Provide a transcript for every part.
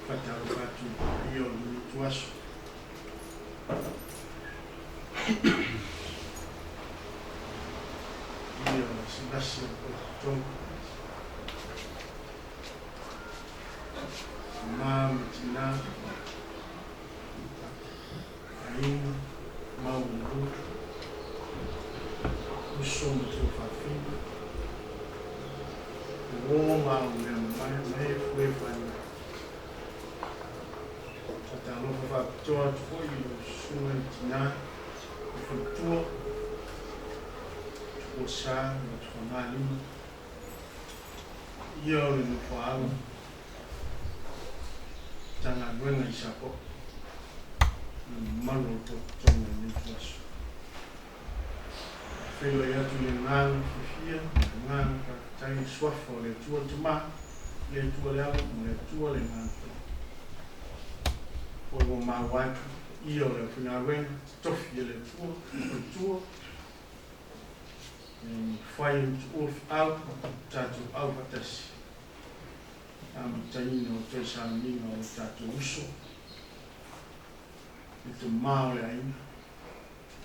Faatalofa atu i le paia o lenei ituaso. Paia o lasilasi o le pototoga. Tama ma tina, aiga, maualuluga, uso ma tuafafine, uo ma au mea mamae ma e fue faimai. Faatalofa faapitoa atu foi i lau susuga i le tina, le faletua, Tupuasa ma Tufagalima, ia o le nofoaalo Matagaluega i Sapo'o, ma le mamalu o le potopotoga i lenei ituaso. E feiloai atu i le agaga fiafia ma le agaga faafetai i le Suafa o le Atua le Tama, le Atua le Alo ma le Atua le Agaga Paia. Foi ua maua atu le paia o le aufaigaluega totofi e le Atua, faletua, e mafai ona tuua feau tatou au faatasi amataina o toe sauniga o lo tatou uso, le tama o le aiga,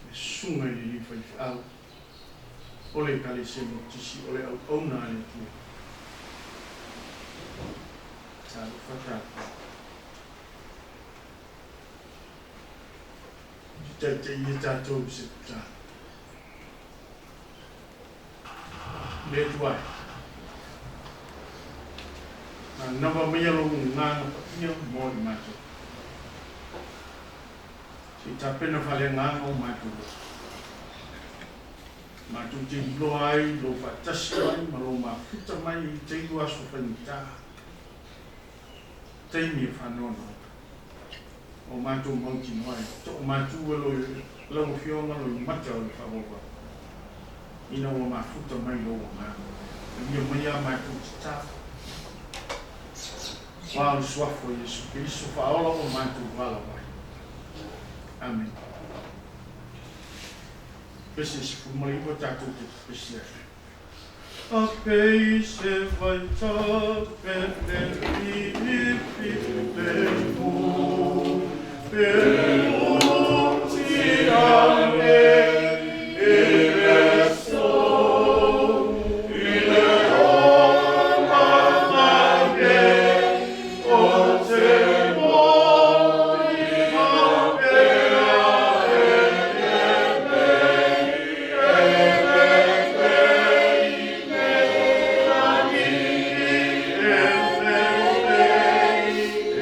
le susuga i le alii faifeau o le Ekalesia Metotisi o le auauna a le Atua. Talofa tatou. Taitaia tatou i se tatalo. Le Atua e, manava maia lou agaga paia mo i matou. Se i tapena faaleagaga o matou loto. Matou te iloa ai lou faatasi mai ma lou mafuta mai i teilu aso faigata, taimi e faanoanoa. O matou mautinoa e toomatu e lau Afioga loimata o le faavauvau, ina ua mafuta mai lou agaga. Talia maia a matou tatalo. Aua o le suafa o Iesu Keriso faaola ua matou valaau ai. Amene. Pese 19 tatou te pepesi ai. A pei se vaitafe le fifi le pu pe uti ane e reso i le ona mange o te moni mapea e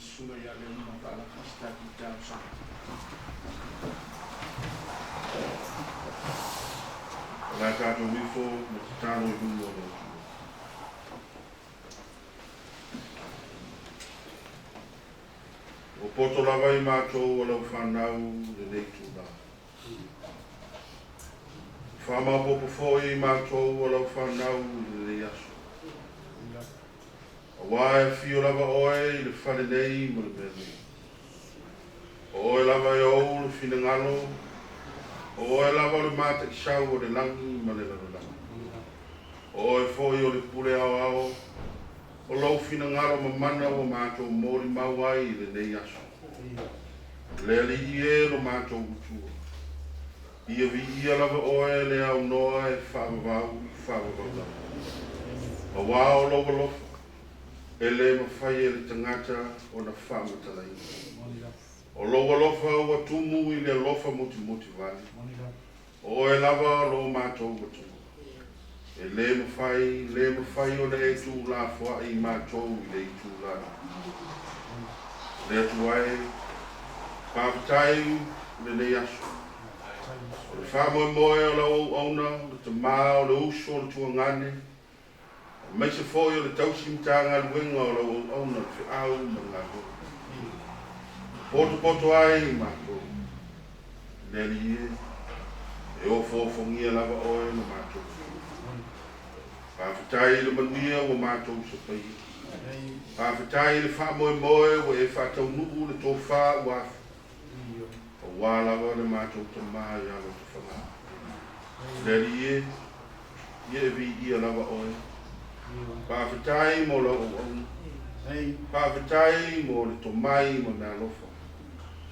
le Susuga ia Leuma faalaki se tatou talosaga. O le a tatou ifo ma tatalo i luma o le Atua. Ua poto lava i matou o lau fanau lenei itulā. Ua faamaopoopo foi i matou o lau fanau i lenei aso. Auā e afio lava oe i le fale nei ma le mea nei. O oe lava e ou le finagalo, o oe lava o le mataisau o le lagi ma le lalolagi. O oe foi o le pule aoao, o lou finagalo mamana ua matou molimau ai i lenei aso. Le Alii e lo matou Utua, ia viia lava oe le aunoa e faavavau faavavau lava. Auā o lou alofa, e lē mafai e le tagata ona faamatalaina. O lou alofa ua tumu i le alofa mutimoti vale. O oe lava o lo matou Atua. E lē mafai, lē mafai ona e tuulafoaʻi i matou i le itulā. Le Atua e, faafetai i lenei aso. O le faamoemoe o lau auauna, o le tamā, o le uso, o le tuagane, aemaise foi o le tausi matagaluega o lau auauna le feau ma le galuega. Potopoto ai i matou. Le Alii e, e ofoofogia lava oe ma matou. Faafetai i le manuia ua matou sapaia. Faafetai i le faamoemoe ua e faataunuu le tofā ua afu. Auā lava le matou tamā ia Lotofaga. Le Alii e, ia e viia lava oe. Faafetai mo lau auauna. Faafetai mo le tomai ma meaalofa.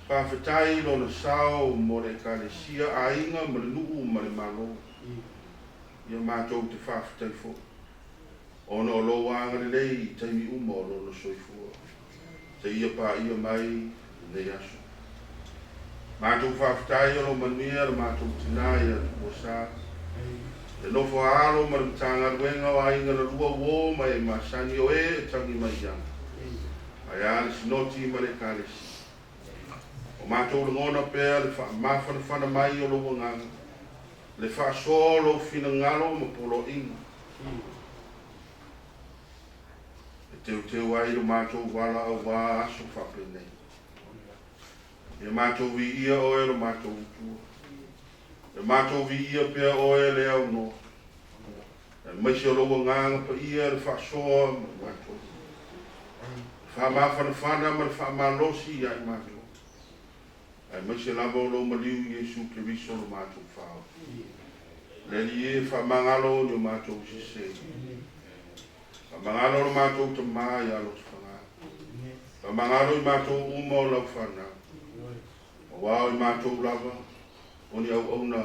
Faafetai i lona sao mo le Ekalesia, aiga ma le nuu ma le Malo. Ia matou te faafetai foi ona o lou agalelei i taimi uma o lona soifua seia paia mai lenei aso. Matou faafetai o lo o manuia le matou tinā ia Tupuasa, le nofo a alo ma le Matagaluega o Aiga na Lua uō ma e masani o e e tagi mai i aga, ae a le Sinoti ma le Ekalesia. O matou lagona pea le faamafanafana mai o lou agaga, le faasoa o lou finagalo ma poloaiga, e teuteu ai lo matou vala auā aso faapenei. Ia matou viia oe lo matou Utua. Ia matou viia pea oe le aunoa. Aemaise o lou agaga paia le faasoa ma matou. Faamafanafana ma le faamalosi ia i matou. Aemaise lava o lou maliu Iesu Keriso lo matou Faaola. Le Alii e, faamagalo ni o matou sesē. Faamagalo lo matou tamā ia Lotofaga. Faamagalo i matou uma o lau fanau. Auā o i matou lava o ni auauna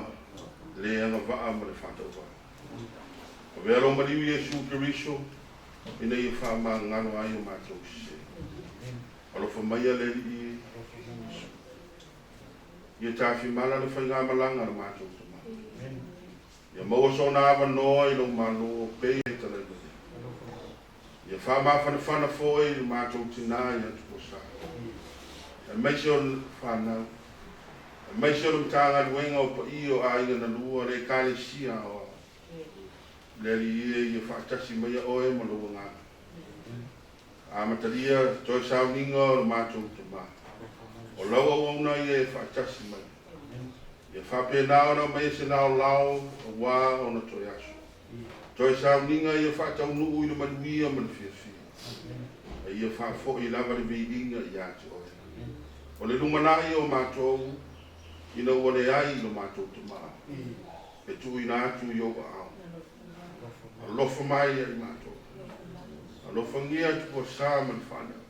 le agavaa ma le faatauvaa. Avea lou maliu Iesu Keriso ina ia faamagalo ai o matou sesē. Alofa maia le Alii e. Ia tafimala le faigamalaga a le matou tamā. Ia maua sona avanoa i lou Malo pei e talai mai ai. Ia faamafanafana foi i le matou tinā ia Tupuasa. Aemaise o le fanau, aemaise o le Matagaluega o paia o Aiga na Lua, le Ekalesia Aoao. Le Alii e, ia faatasi maia oe ma lou agaga. Amatalia toe sauniga o le matou tamā. O lau auauna ia e faatasi mai. Ia faapena ona aumaia se laolao auā ona toe aso. Toe sauniga ia faataunuu i le manuia ma le fiafia. A ia faafoi lava le viiga ia te oe. O le lumanai o matou ina ua leai lo matou tamā, e tuuina atu i ou aao. Alofa mai ia i matou. Alofagia Tupuasa ma le fanau.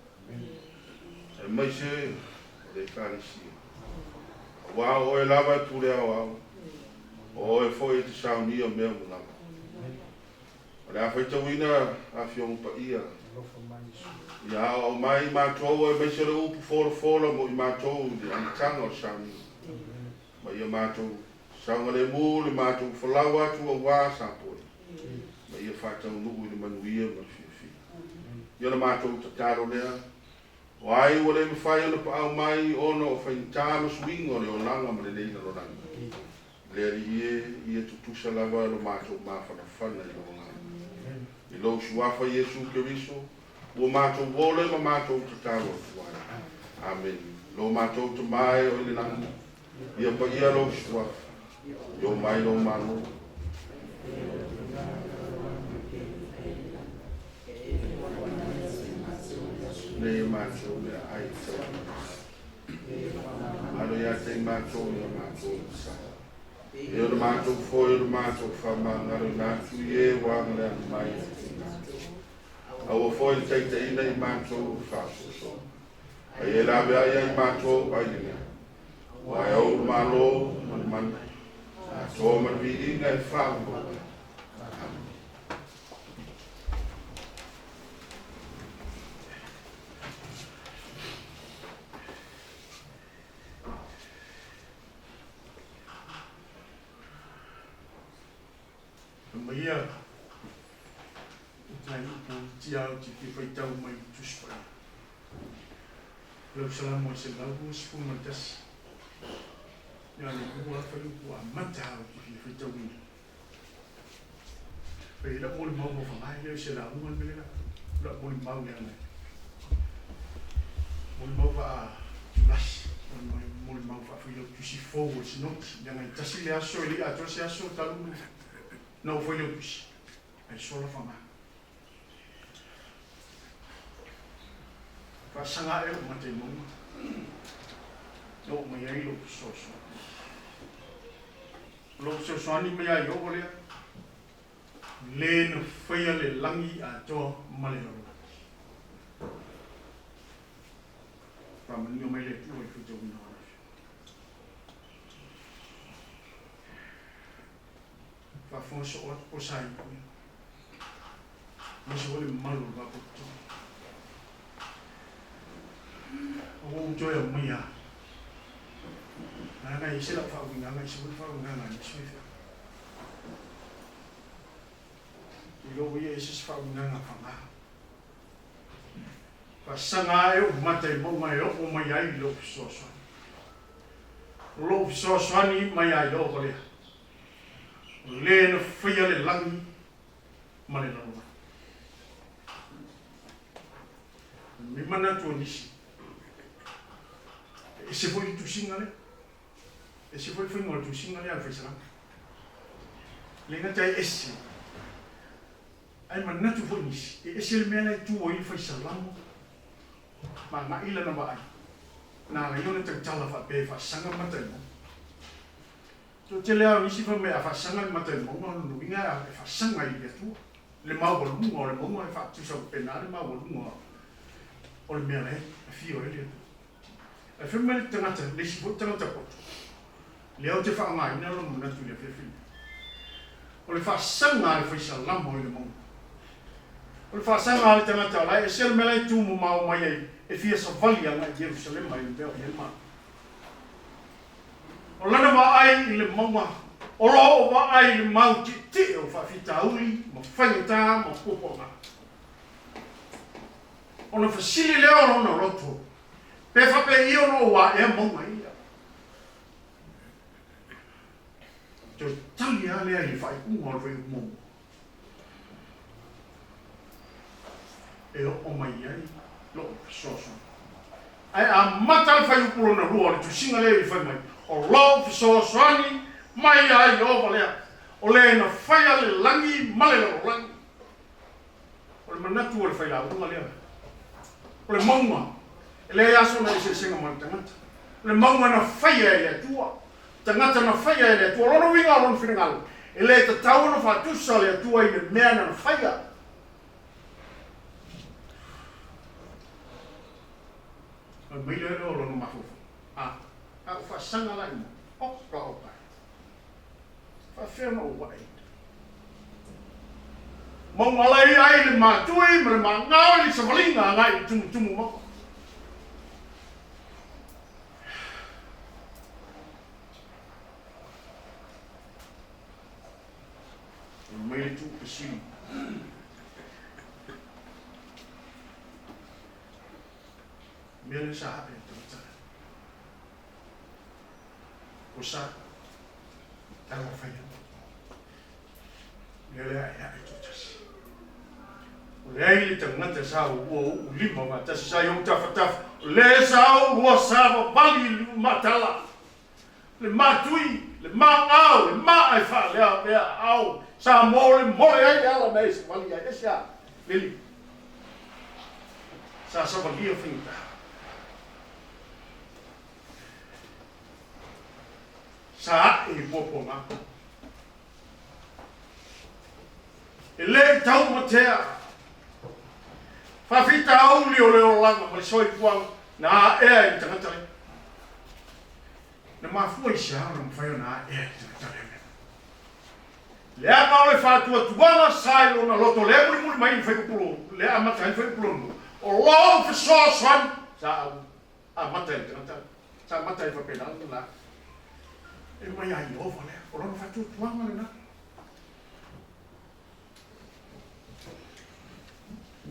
Aemaise o le Ekalesia. Auā o oe lava e pule aoao, o oe foi e te saunia mea uma lava. O le a faitauina Afioga Paia, ia aoao mai i matou aemaise o le upu folafola mo i matou i le amataga o le sauniga. Ma ia matou saogalemu le matou folau atu auā Sapoe, ma ia faataunuu i le manuia ma le fiafia. Ia le matou tatalo lea, O ai ua le mafai ona paau mai ona o faigata ma suiga o le olaga ma lenei lalolagi. Le Alii e, ia tutusa lava lo matou mafanafana i lou agaga. I lou Suafa Iesu Keriso, ua matou ole ma matou tatalo atu ai. Amene. Lo matou Tama e o i le lagi, ia paia lou Suafa, ia oo mai lou Malo. Nei e matou meaai e tatau ona matou. Malo ia te i matou i a matou sa. E o le matou foi o le matou faamagaloina atu i e ua agaleaga mai ia te i matou. Aua foi le taitaiina i matou i faasoasoa. A ia laveai ia i matou ai le mea. Aua e ou le Malo ma le mana, atoa ma le viiga e faavavau ai. Amene. Aumaia nai upu tia ou te fia faitau mai i Tusi Paia. Lau Salamo e 111. Na o le lua lava fuaiupu amata ou te fia faitauina. Fai ai lau molimau mo Fagae lea o se lauga le mea lea. Lau molimau leaga e molimau faa Julasi, molimau faa-Failautusi fou o le Sinoti, leaga e tasi le aso e le i atoa se aso talu na ou Failautusi, ae sola Fagae. Faasaga ae ou mata i mauga, na oo mai ai lou fesoasoani. O lou fesoasoani mai ia Ieova lea, le na faia le lagi atoa ma le lalolagi. Faamanuia mai le Atua i le faitauina o ana Afioga. Faafofoga soo atu po sa iuia. Aemaise foi le mamalu o le Vaapototoga. Ua ou toe aumaia leaga e ese lau faauigaga, ese foi le faauigaga a nisi faifeau. Iloa ia ese se faauigaga faga. Faasaga ae ou mata i mauga e oo mai ai lou fesoasoani. O lou fesoasoani mai ia Ieova lea, o le na faia le lagi ma le lalolagi. Me manatu o nisi, e ese foi le tusiga lea. E ese foi le faiga o le tusiga lea a le Faisalama. Le gata e ese, ae manatu foi nisi, e ese le mea la e tu ai le Faisalamo ma agai lana vaai, na ala ai ona tautala faapea e faasaga mata i mauga. Toatele lava o nisi fai mai a faasaga le mata i le mauga, o lona uiga e faasaga i le Atua. Le maualuga o le mauga e faatusa faapena le maualuga o le mea la e afio ai le Atua. Ae fai mai le tagata, le isi foi tagata poto, lea ou te faaaogaina lona manatu i le afiafi lenei, o le faasaga a le faisalamo i le mauga. O le faasaga a le tagata o la e ese le mea la e tu mamao mai ai e fia savali agai i Ierusalema i le mea o i ai le Malo. O lana vaai i le mauga, o lo o vaai i le mau tietie o faafitauli ma faigata ma puapuaga. Ona fesili lea o lona loto, Pe faapei ona ou aea mauga ia? Toe tali lava lea i le faaiuga o le fuaiupu muamua e oo mai ai lou fesoasoani. Ae amata le fuaiupu lona lua o le tusiga lea i fai mai, O lou fesoasoani mai ia Ieova lea, o le na faia le lagi ma le lalolagi. O le manatu o le failauga lea, o le mauga, e leai lava sona eseesega ma le tagata. O le mauga na faia e le Atua, tagata na faia e le Atua. O lona uiga o lona finagalo, e le tatau ona faatusa le Atua i le mea na faia. Fai mai lea o lona mafaufau, A, a ou faasaga la i mua, oka oka e. Faafefea ona ou ae ina? Mauga lai ai le matui ma le magao i le savaliga agai i le tumutumu mauga. Fai mai le tuupesili. mea lea sa ae i le tagata lea. O sa, tala fai atu. Lea lea e ae toatasi. O leai le tagata sa ua ou lima faatasi sa i ou tafatafa, o lea sa ou lua savavali i le matala, le matui, le magao, le maa e faaleavea aao, sa molemole ai le ala na e savali ai. Ese a, leli, sa savalia faigata. Sa ae i puapuaga. E le i taumatea faafitauli o le olaga ma le soifuaga na aea i le tagata lea. Na mafua i se ao na mafai ona aea i le tagata lea mea. Leaga o le faatuatuaga sa i lona loto lea e mulimuli mai i le fuaiupu lea amata ai le fuaiupu lona lua, o lou fesoasoani sa amata i le tagata lea. Sa amata ai faapena lona laau. E mai ia Ieova lea, o lona faatuatuaga lena.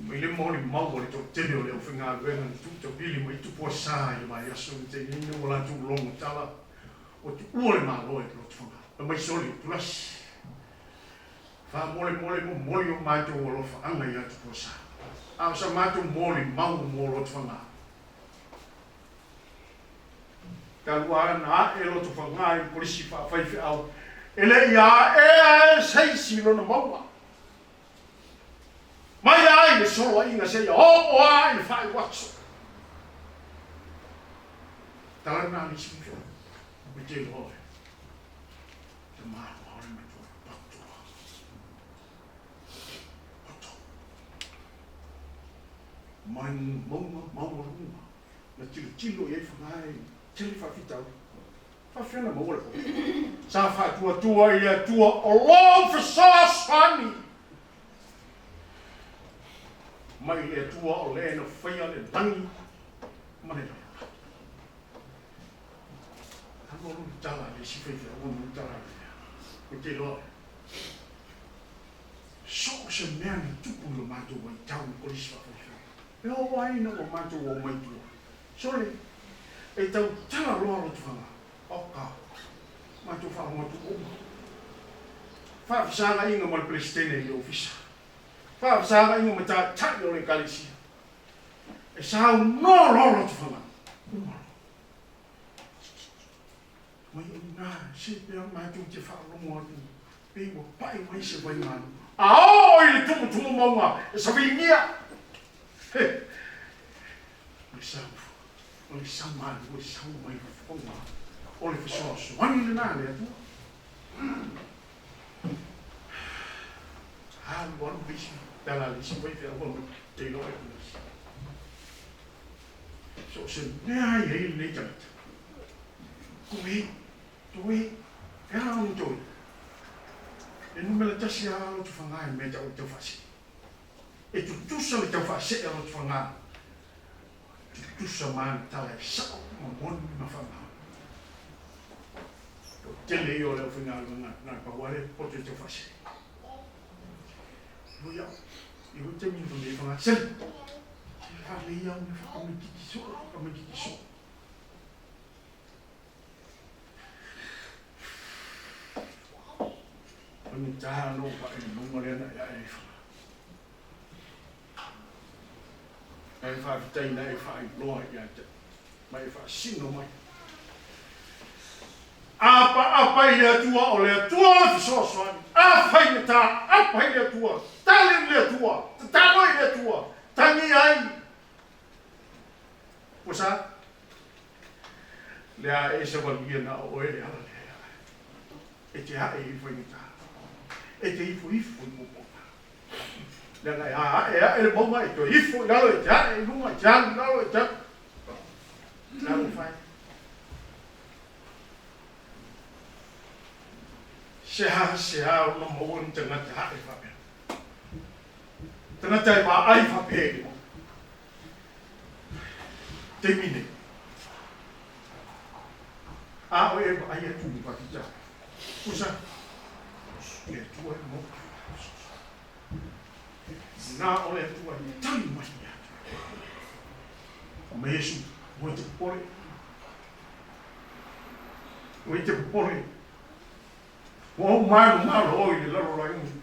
Mai le molimau a le toatele o le aufaigaluega na tuutavili mai Tupuasa i le vaiaso na tea nei ina ua latou logo tala ua tuua le Malo e Lotofaga. Fai mai soli, Tulasi, faamolemole momoli o matou alofaaga ia Tupuasa, a o sa matou molimau mo Lotofaga. Talu lava na ae Lotofaga i le kolisi faafaifeau, e le i aea e se isi lona mauga. Mai ai le soloaiga seia oo lava i le faaiuaso. Tala lena a le isi faifeau, me te iloa oe, te maloa le matua poto loa. Poto. Mai mauga maualuga na tilotilo i ai Fagae i tele faafitauli. Faafefea ona maua le poto? Sa faatuatua i le Atua o lou fesoasoani mai le Atua o le na faia le lagi ma le lalolagi. Alu alu le tala a le isi faifeau ona ou tala ai lea. Ou te iloa so o se mea na tupu i lo matou vaitau i kolisi faafaifeau. E oo ai ina ua matou omai i tua. Sole, e tautala loa Lotofaga. Oka, matou faalogo atu uma. Faafesagaiga ma le Peresetene i le ofisa. Faafesagaiga ma taitai o le Ekalesia. E saunoa loa Lotofaga. Uma loa. Mai o ina, se pea matou te faalogo atu pei ua pai mai se vaimalu. A oo i le tumutumu mauga e savilingia. He! O le sau, o le sau malu e sau mai fofoga o le fesoasoani lena a le Atua. Alu alu le isi tala a le isi faifeau fai mai, te iloa e Tulasi. So o se mea e i ai lenei tagata. Toe, toe, e a ona toe? E numera tasi lava Lotofaga i le mea e tau o le taufaasee. E tutusa le taufaasee a Lotofaga, tutusa ma ana tala e sao ma moni ma faamaoni. Toatele ia o le aufaigaluega na pau lava le poto i le taufaasee. Oi au, i oi taimi na fai mai ai Faga, Seli! Se faalelei au mea faatamaititi soo, faatamaititi soo. Faigata ona ou vaai i le mauga lea na e ae ai Faga. Ae faafetai na e faailoa ia te au, ma e faasino mai. Apaapa i le Atua, o le Atua o le fesoasoani. Afai le ta, apa i le Atua, tali i le Atua, tatalo i le Atua, tagi ai. Ua sa? Le a e savalia na o oe le ala lea e ae. E te ae i faigata. E te ifo ifo i puapuaga. Leaga e ae ae le mauga e toe ifo i lalo, e te ae i luga, e te alu i lalo, e te alu. Talofa e. Seha seha ona maua ni tagata ae faapea. Tagata e vaai faapea i le mauga. Taimi nei. A o e vaai atu i le faafitauli. Pusa. Le Atua e maua. Na o le Atua e tali mai ia te oe. Ma Iesu, aua e te popole. Aua e te popole. Ua ou malomalo oe i le lalolagi.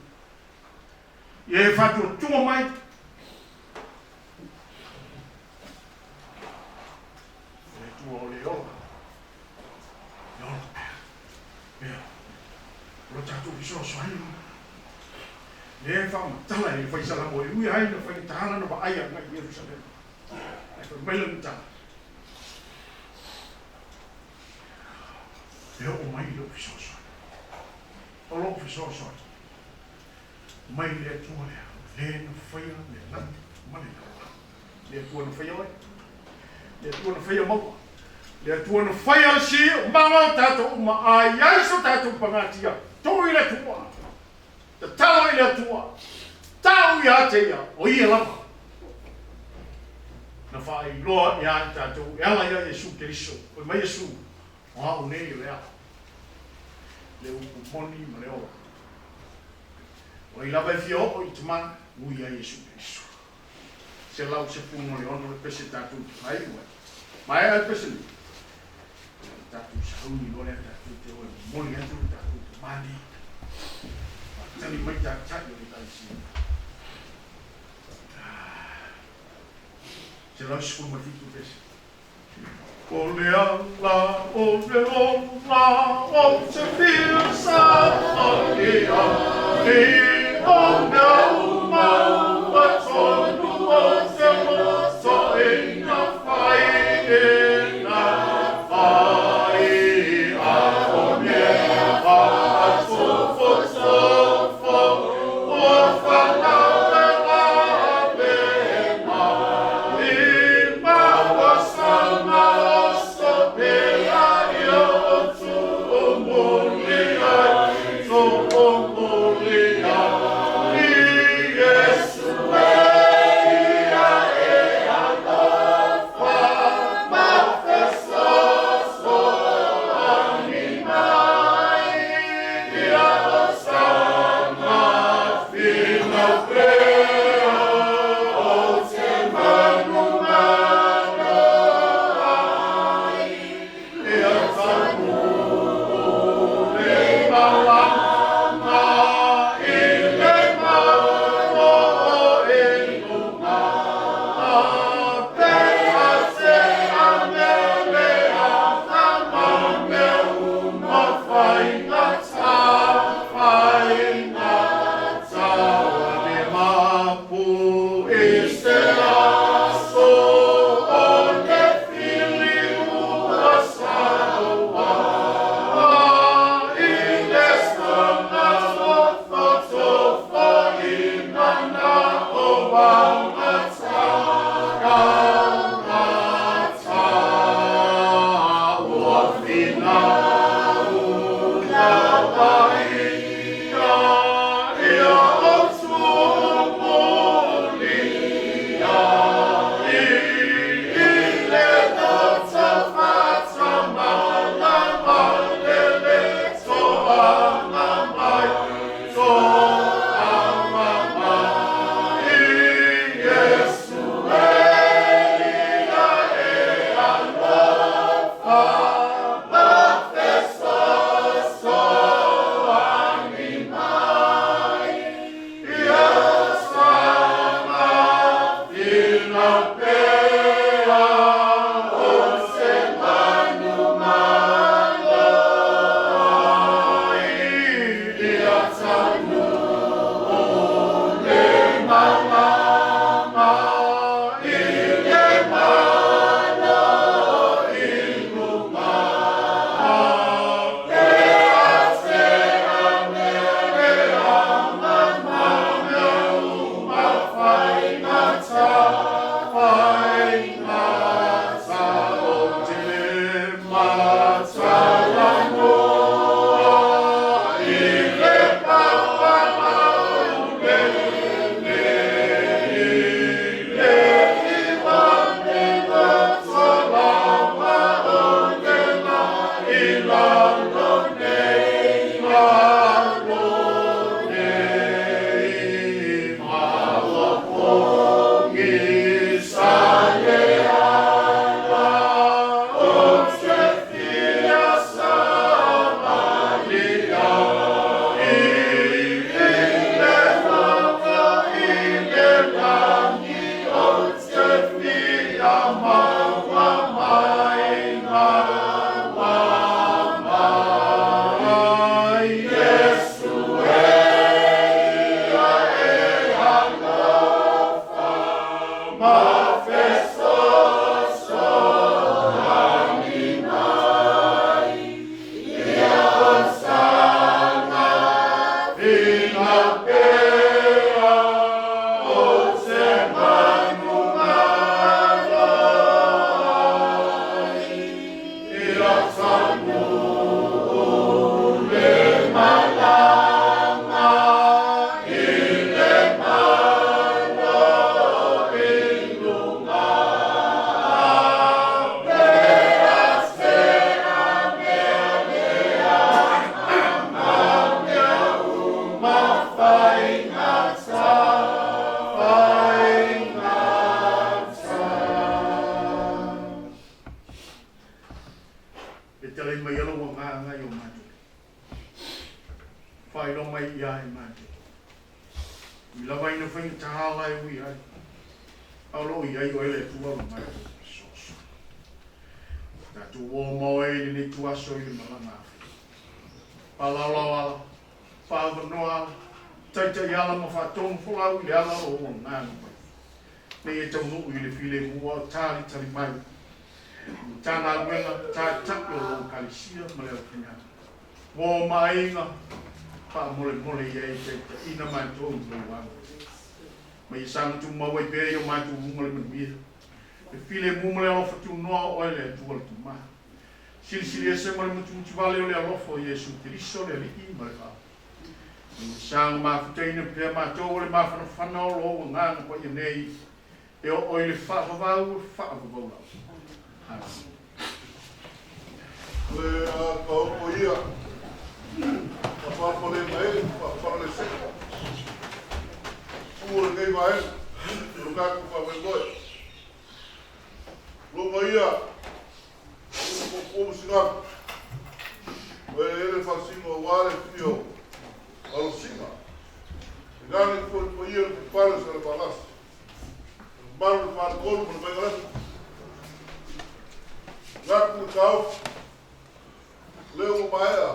Ia e faatuatua mai. O le Atua o le ola. E ola pea. Pea. O lo tatou fesoasoani lea e faamatala e le fai Salamo e ui ai na faigata lana vaai agai i Ierusalema. Ae fai mai lana tala, E oo mai lou fesoasoani. O lou fesoasoani mai le Atua lea, o le na faia le lagi ma le lalolagi. Le Atua na faia oe. Le Atua na faia maua. Le Atua na faia le siomaga o tatou uma a i ai so tatou pagatia, tuu i le Atua. Tatalo i le Atua, tau ia te ia, o ia lava na faailoa ia i tatou e ala ia Iesu Keriso. Fai mai Iesu, O au nei o le ala, le upu moni ma le ola. O ai lava e fia oo i le Tama, ui ia Iesu Keriso. 116 le pese tatou te faaiu ai. Maea le pese nei, ona tatou sauni loa lea tatou te o e momoli atu le tatou Tama nei. Faatali mai taitai o le Ekalesia. 117 le pese. O le ala o le ola ou te fia saofaia i o mea uma ua tonu o te loto ina fai ina fai a o mea faatofotofo ua faalavelave mai ma ua saga oso pea ia o tuumuli ai, tuumuli ai. E te lei mai ala ua ngā ngai o mātou. Whailo mai ia e mātou. I lava ina whainga tahala e ui ai. Alo i ai o ele tua lo mātou. Soso. Tātou o mao e le nei tuaso i le malanga awhi. Pālaolao ala, pāwanoa ala, taitai ala ma whātonu folau i le ala o o ngā mai. Nei e taunu i le file mua o tāri tali mai. Tāna uenga, tā taki o lo kalisia ma le au. Mō mainga, wha mole mole i e te te ina mai tō lo wanga. Mai sanga tu maua i pē o mai tu munga le manuia. E file mu le alofa tu noa o ele tu ala tu maha. Silisili ese ma le mutu vale o le alofa o Iesu Keriso le alii ma le wha. Mai sanga mafutaina pea mātou o le mawhanawhana o lo nganga pa ia nei. E o oi le whaavavau, whaavavau lau. Amen. Le a ka o ia. Ka whapale mai, whapale se. Ua le nei vae, lo ka ku wha me. Lo mai ia, o ko singa. O ele ele fasingo wale fio. Alo singa. Ngani ko ko ia ku pale sa le balas. Maru fa kolu mo mai gala. Ngaku kau. Leo maea.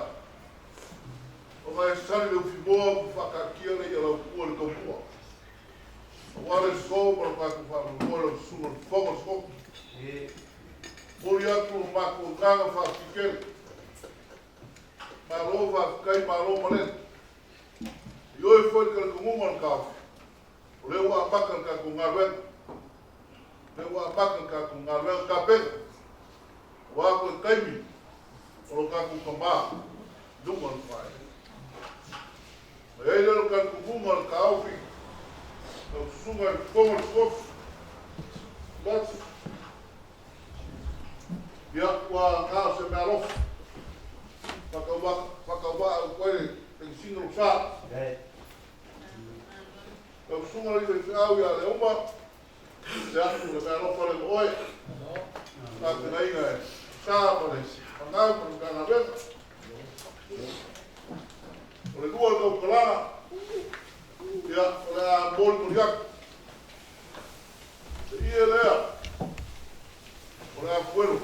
O mai sali le fimoa mo whakakia le ia lau pua le kaupua. O wale so ma le kaku wha le sunga le whonga so. Mori atu o mako nganga wha Malo wha kai malo male. I oi foi ka le kumunga le kafu. O leo a maka le kaku ngā ruenga. Leo a maka le kaku ngā ruenga ka penga. O a koe kaimi. O lo kaku kamā. Lunga le whae. Ma ei leo ka kumunga le kaufi. Ka sunga i whonga le sofi. Lati. Ia ua ngā se mea alofa. Whakawa au koe te singa lo sa. Ka sunga le te au ia le uma. Te atu le mea alofa le oe. Ka te nainga e. Sa ma le whangau ma le ngā venga. O le lua le kaukalanga. Ia o le a moli moli aku. Te ia lea. O le a fuero.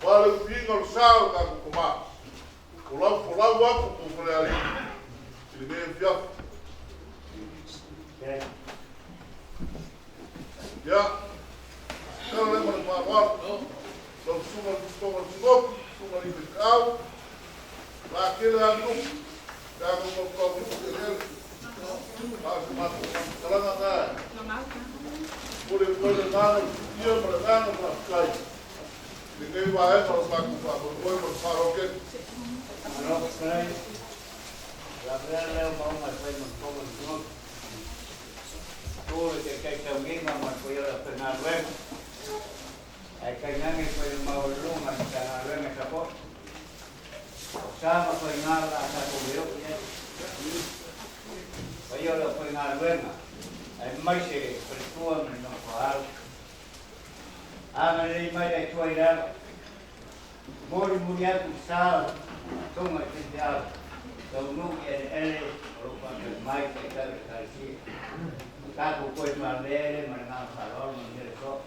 Wale upinga o sa o ka kukuma. O lau aku ko fole ali. I le mea fiafu. Ia. Kala le mana whāwāru. Lau sunga le tonga le singoku. Sunga le kau. La kele anu. Ka ko ko ko te hele. A se matu kalanga ngā. O le koe le ngāna, ia ma le ngāna ma kai. Le nei wae ma le whaku wha, mo koe ma le wharoke. Ano kai. La brea leo maunga fai mo tonga le singoku. Tō te kai taunginga ma koe ora pe ngā ruenga. Ai kai ngange koe le mau lunga i ka ngā ruenga ka po. O sama koe ngā la ka ko leo ia. Koe ora koe ngā ruenga. Ai mai se pretua me no ko au. Anga nei mai ai tua i raro. Mori muri aku sa tonga te te au. Tau nuki e ele o lo whanau mai te kau te karisia. Kako koe ma lere ma ngā wharoro ma mere ko.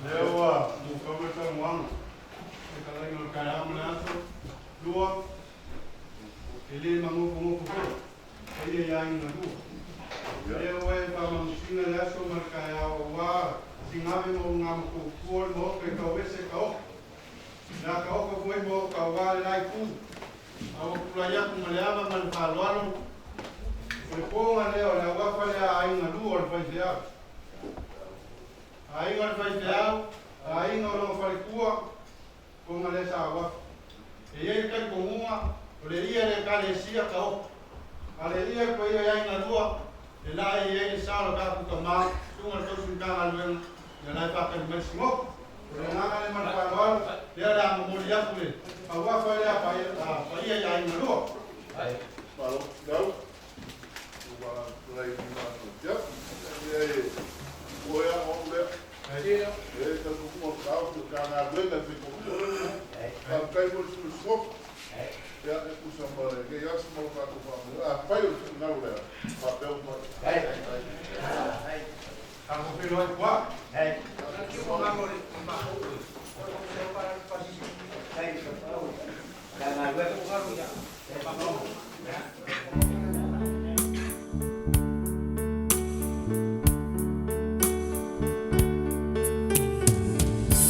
Leo a mukawe ka mwanga. E ka lai ngā kai amane aso. Lua. E le mangoku ngoku ko. E le ia inga lua. Leo e pa mangusinga le aso ma kai au wa. Singave mo ngā mako kuo le mo ke ka wese ka oko. La ka oko koe mo ka wā le lai ku. Au kula iaku ma le ava ma le whaloalo. O le pōnga leo le awafa le a ainga lua o le whaifeau. Ainga o le whaifeau, ainga o longa whalikua, konga le sa awafa. E iei kai kongunga, o le ia le kalesia ka oko. A le ia koe ia ainga lua, e la e iei le sa lo ka kuka mā, tunga le tausu ngā luenga, ia lai whakari mai singoko. O le nganga le mana whaloalo, lea le anga moli aku le, awafa le a paia i ainga lua. Malo, gau. Ua lai ni ma ya. E o ia o le. E ka ku mo ka ku ka ngā luenga fi ko. Faafetai mo le sui usufono. Ia, e tusa ma lenei aso ma lo tatou faamoemoe. Afai o le finagalo lea, faapea ua fai. Tatou feiloai i tua.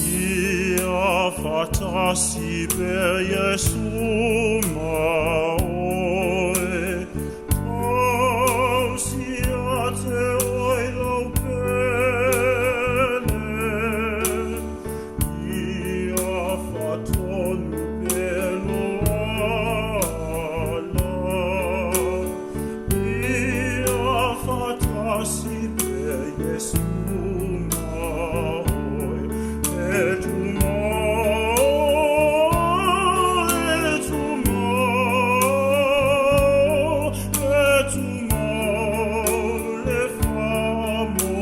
Ia faatasi pea Iesu ma oe, tausi ia te oe lau pele. Ia faatonu pea lou ala. Ia faatasi pea Iesu ma oe, e tumau, e tumau, e tumau le faamoemoe.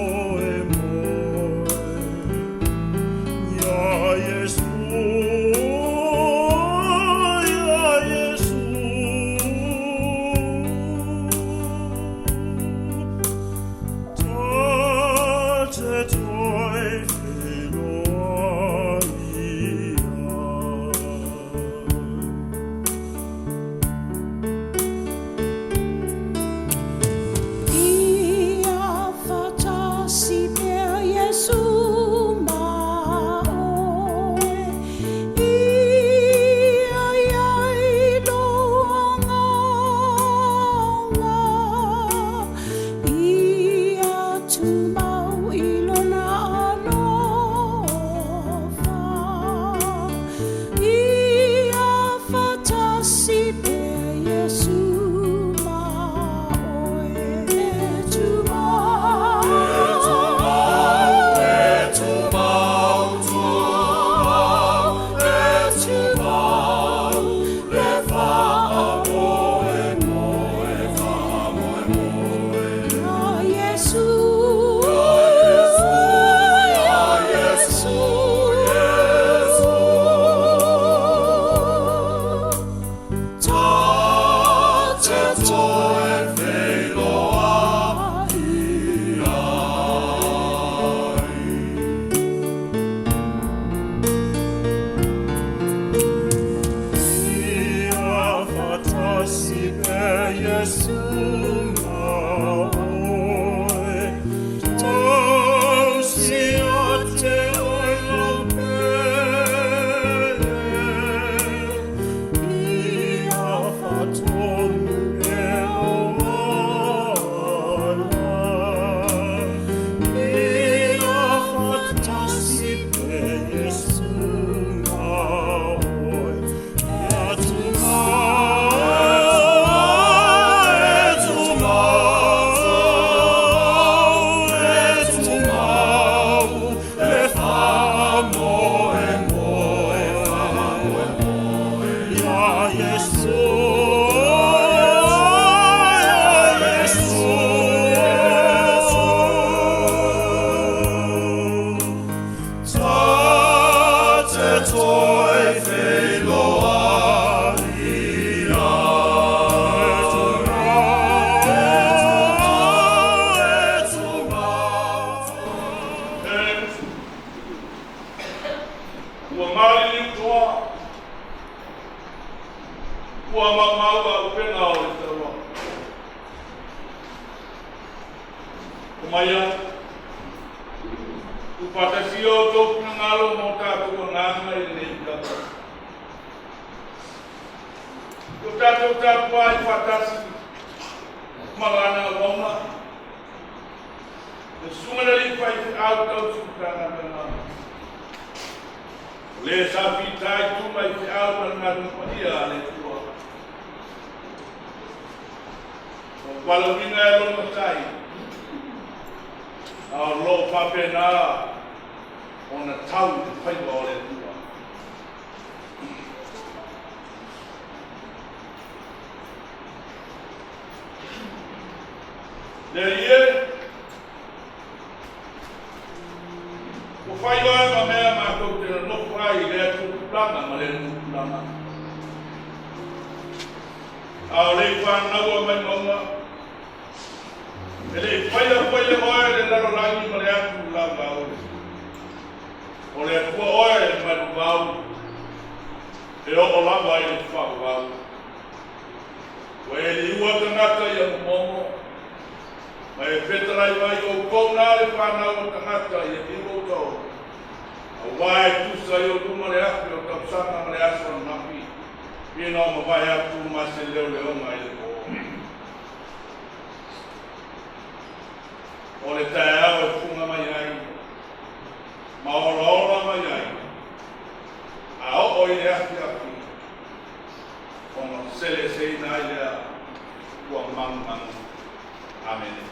Ia Iesu, ia Iesu. Ta te toe feiloai ai. Ia faatasi pea Iesu ma oe, ia i ai lou agaga, ia tumau i lona alofa. Ia faatasi pea Iesu ma oe, e tumau, e tumau, tumau, e tumau, le faamoemoe, faamoemoe. Ia Iesu, ia Iesu, Iesu. Ta te toe feiloai ai. Ia faatasi pea Iesu ma oe, tausi ia te oe lau pele. Ia faatonu pea lou ala. Ia faatasi pea Iesu ma oe, ia tumau, e tumau, e tumau, le faamoemoe, faamoemoe. Ia Iesu, ia Iesu, Iesu. Ta te toe feiloai ai. E tumau, e tumau. E kusu. Ua maliliu toa. Ua maumau a upega o le taulaga. Omai ai, tuufaatasia outou finagalo ma o tatou agaga i lenei itula. O tatou tapuai faatasi ma lana auauna, le susuga i le alii faifeau tausi Matagaluega, o le sa fitaituga i feau ma le galuega paia a le Atua. Ua valaauina e lona Matai, a o lo o faapena ona tau i le faiva o le Atua. Le Alii e, ua fai oe ma mea matou te nonofo ai i le atu. tulaga ma le tupulaga. A o le i fanaua mai mauga, e le i faia foi e oe le lalolagi ma le atu lavau. O le Atua oe mai vavau, e oo lava i le faavavau. Ua e liua tagata ia momomo, ma e fetalai mai outou na le fanau o tagata ia liu outou. Auā e tusa i ou luma le 1,000 o tausaga ma le aso ananafi, pei ona mavae atu ma se leoleoga i le pō. O le taeao e fuga mai ai, ma olaola mai ai, a oo i le afiafi, ona seleseina ai lea ua magumagu. Amene.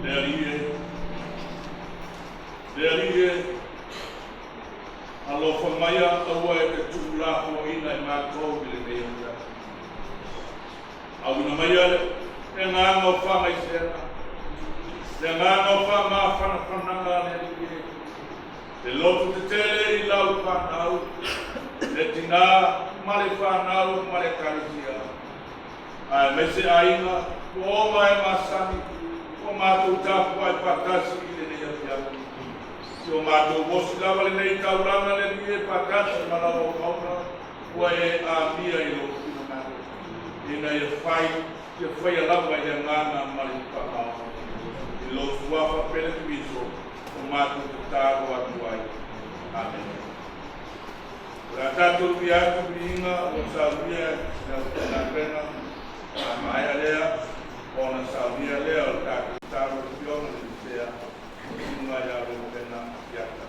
Le Alii e, le Alii e, alofa maia aua e te tuulafoaina i matou i lenei afiafi. Auina maia le agaga o faamaisega, le agaga o faamafanafanaga le Alii e, le loto tetele i lau fanau, le tinā ma le fanau ma le ekalesia. Aemaise aiga ua oma e masani ua matou tapuai faatasi i lenei afiafi. Si o matou osi lava lenei taulaga le Alii e faatasi ma lau auauna ua e amia i lou finagalo. Ina ia fai, ia faia lava i le agaga ma le faamaoni. I lou suafa pele Keriso o matou tatalo atu ai. Amene. O le a tatou ui atu viiga ua saunia e le aufaigaluega, a maea lea ona saunia lea o le tatou tatalo i le Afioga i le Lusea, le susuga ia Reupena Apiata.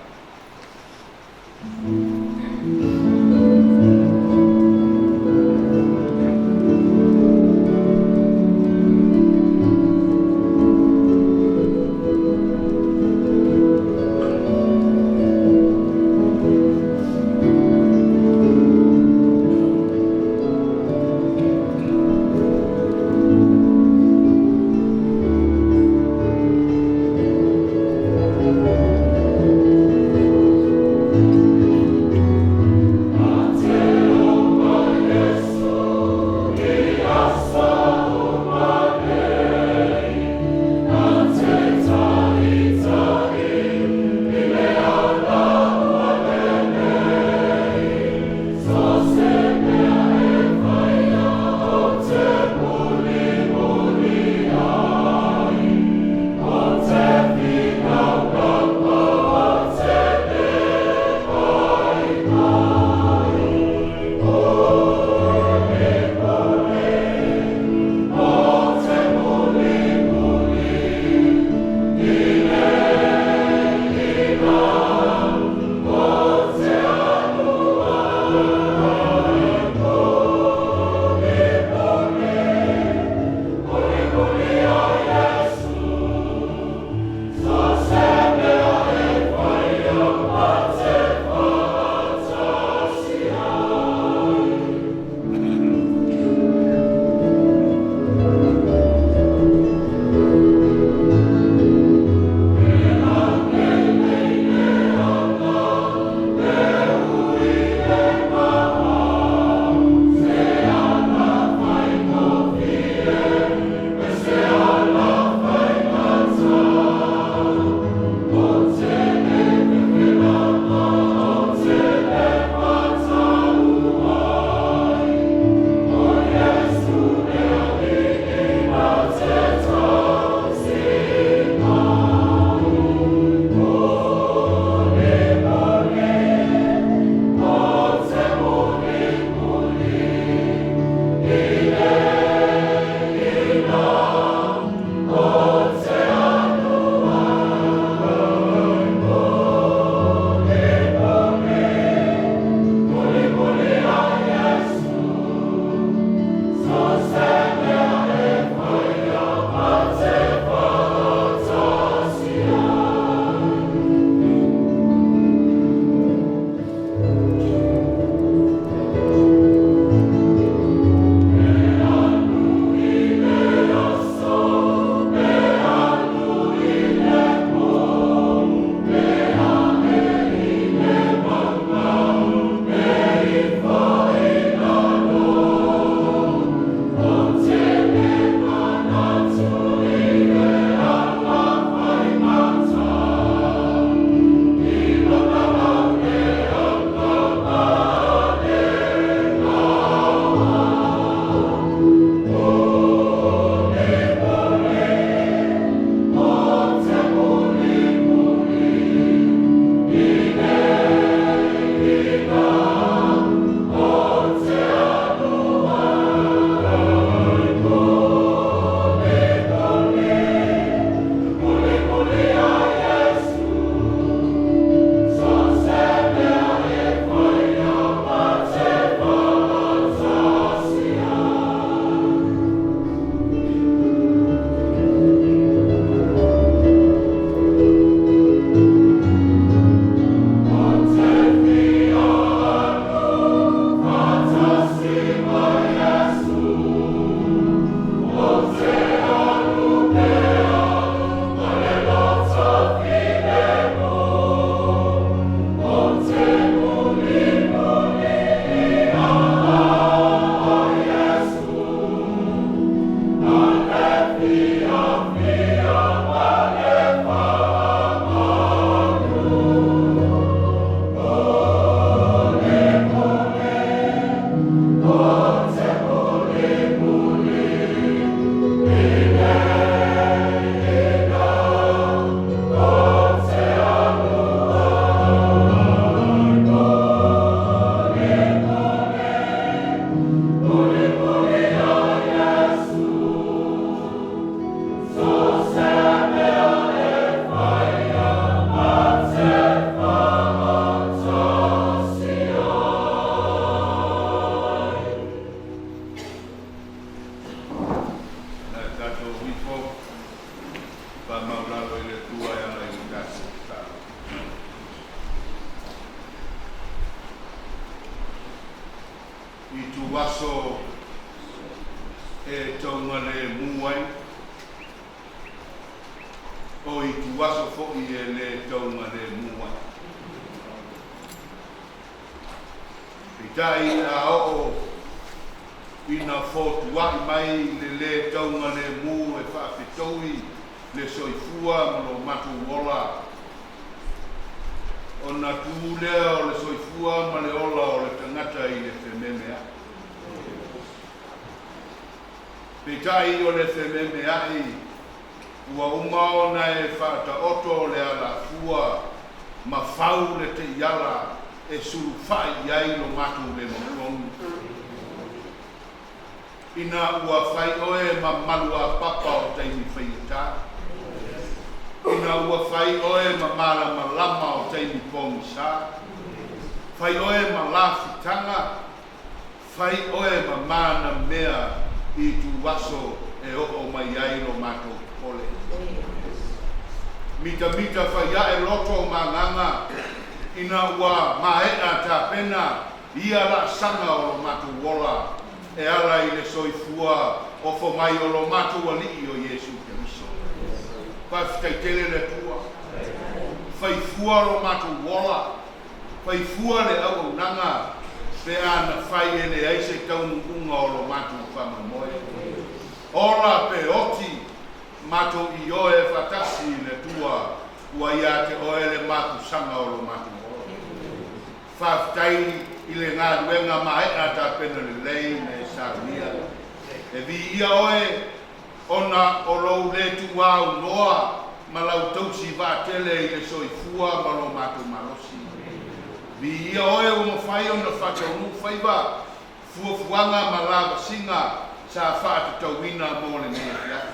ituaso e taugalemu ai, o ituaso fo'i e lē taugalemu ai. Peitai a oo ina fotua'i mai le lē taugalemu e faafetoui le soifua ma lo matou ola, ona tu lea o le soifua ma le ola o le tagata i le fememea'i. Peitai o le fememea'i ua uma ona e faataoto le alafua ma fau le teiala e sulufa'i i ai lo matou le mautonu. Ina ua fai oe ma maluapapa o taimi faigatā. Ina ua fai oe ma malamalama o taimi pogisā. Fai oe ma lafitaga, fai oe ma manamea i ituaso e oo mai ai lo matou popole. Mitamita fai ae loto o magaga ina ua maea tapena ia laasaga o lo matou ola e ala i le soifua ofo mai o lo matou Alii o Iesu Keriso. Faafetai tele le Atua. Faifua lo matou ola, faifua le auaunaga pe a na fai e leai se taunuuga o lo matou faamoemoe. Ola pe oti, matou ioe faatasi i le Atua ua ia te oe le mapusaga o lo matou ola. Faafetai i le galuega maea tapena lelei na e saunia. E viia oe ona o lou lē tuuaunoa ma lau tausi vaatele i le soifua ma lo matou malosi. Viia oe ua mafai ona faataunuu faiva, fuafuaga ma lavasiga sa faatatauina mo lenei afiafi.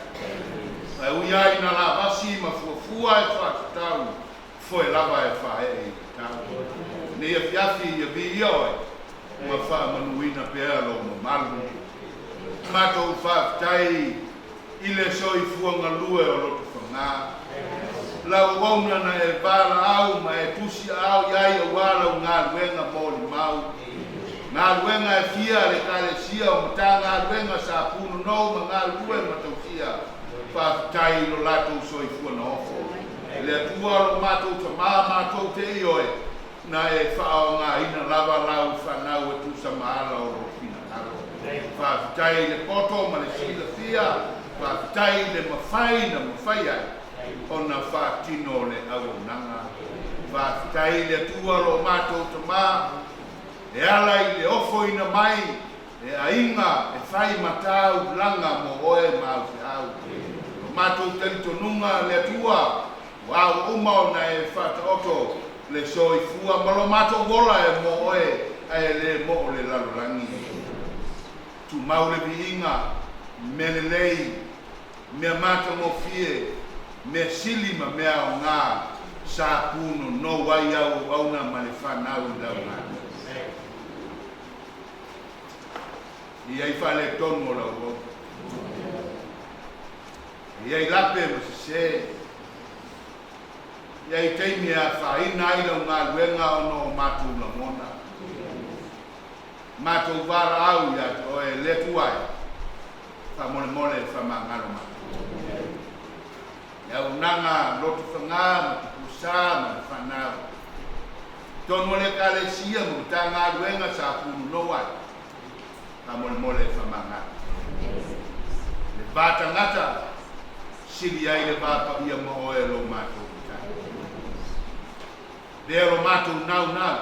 Ae ui lava ina lavasi ma fuafua e faatatau, foe lava e faaee i le tau. Lenei afiafi ia viia oe ma faamanuina pea lou mamalu. Matou faafetai i le soifua galue o Lotofaga. Lau auauna na e valaau ma e tusiaao i ai auā lau galuega molimau. Galuega e fia a le Ekalesia o Matagaluega sa punonou ma galulue ma tausia. Faafetai i lo latou soifua na ofo. E le Atua lo matou Tamā matou te ioe, na e faaaogāina lava lau fanau e tusa ma ala o lou finagalo. Faafetai i le poto ma le silafia, faafetai i le mafai na mafai ai ona faatino le auaunaga. Faafetai i le Atua lo matou Tamā, e ala i le ofoina mai e aiga e fai ma taulaga mo oe ma au feau. Lo matou talitonuga le Atua, ua ua uma ona e faataoto le soifua ma lo matou ola e mo oe ae lē mo le lalolagi. Tumau le viiga, mea lelei, mea matagofie, mea sili ma mea aogā sa punonou ai au auauna ma le fanau i lau galuega. E i ai faaletonu o lau auauna. E i ai lape ma sesē. E i ai taimi e afaina ai lau galuega ona o matou lagona. Matou valaau ia te oe le Atua e, faamolemole faamagalo matou. Le auaunaga Lotofaga ma Tupusa ma le fanau. Totonu o le Ekalesia ma Matagaluega sa punonou ai, faamolemole faamagalo. Le va tagata, sili ai le vapaia ma oe lo matou Matai. Avea lo matou naunau,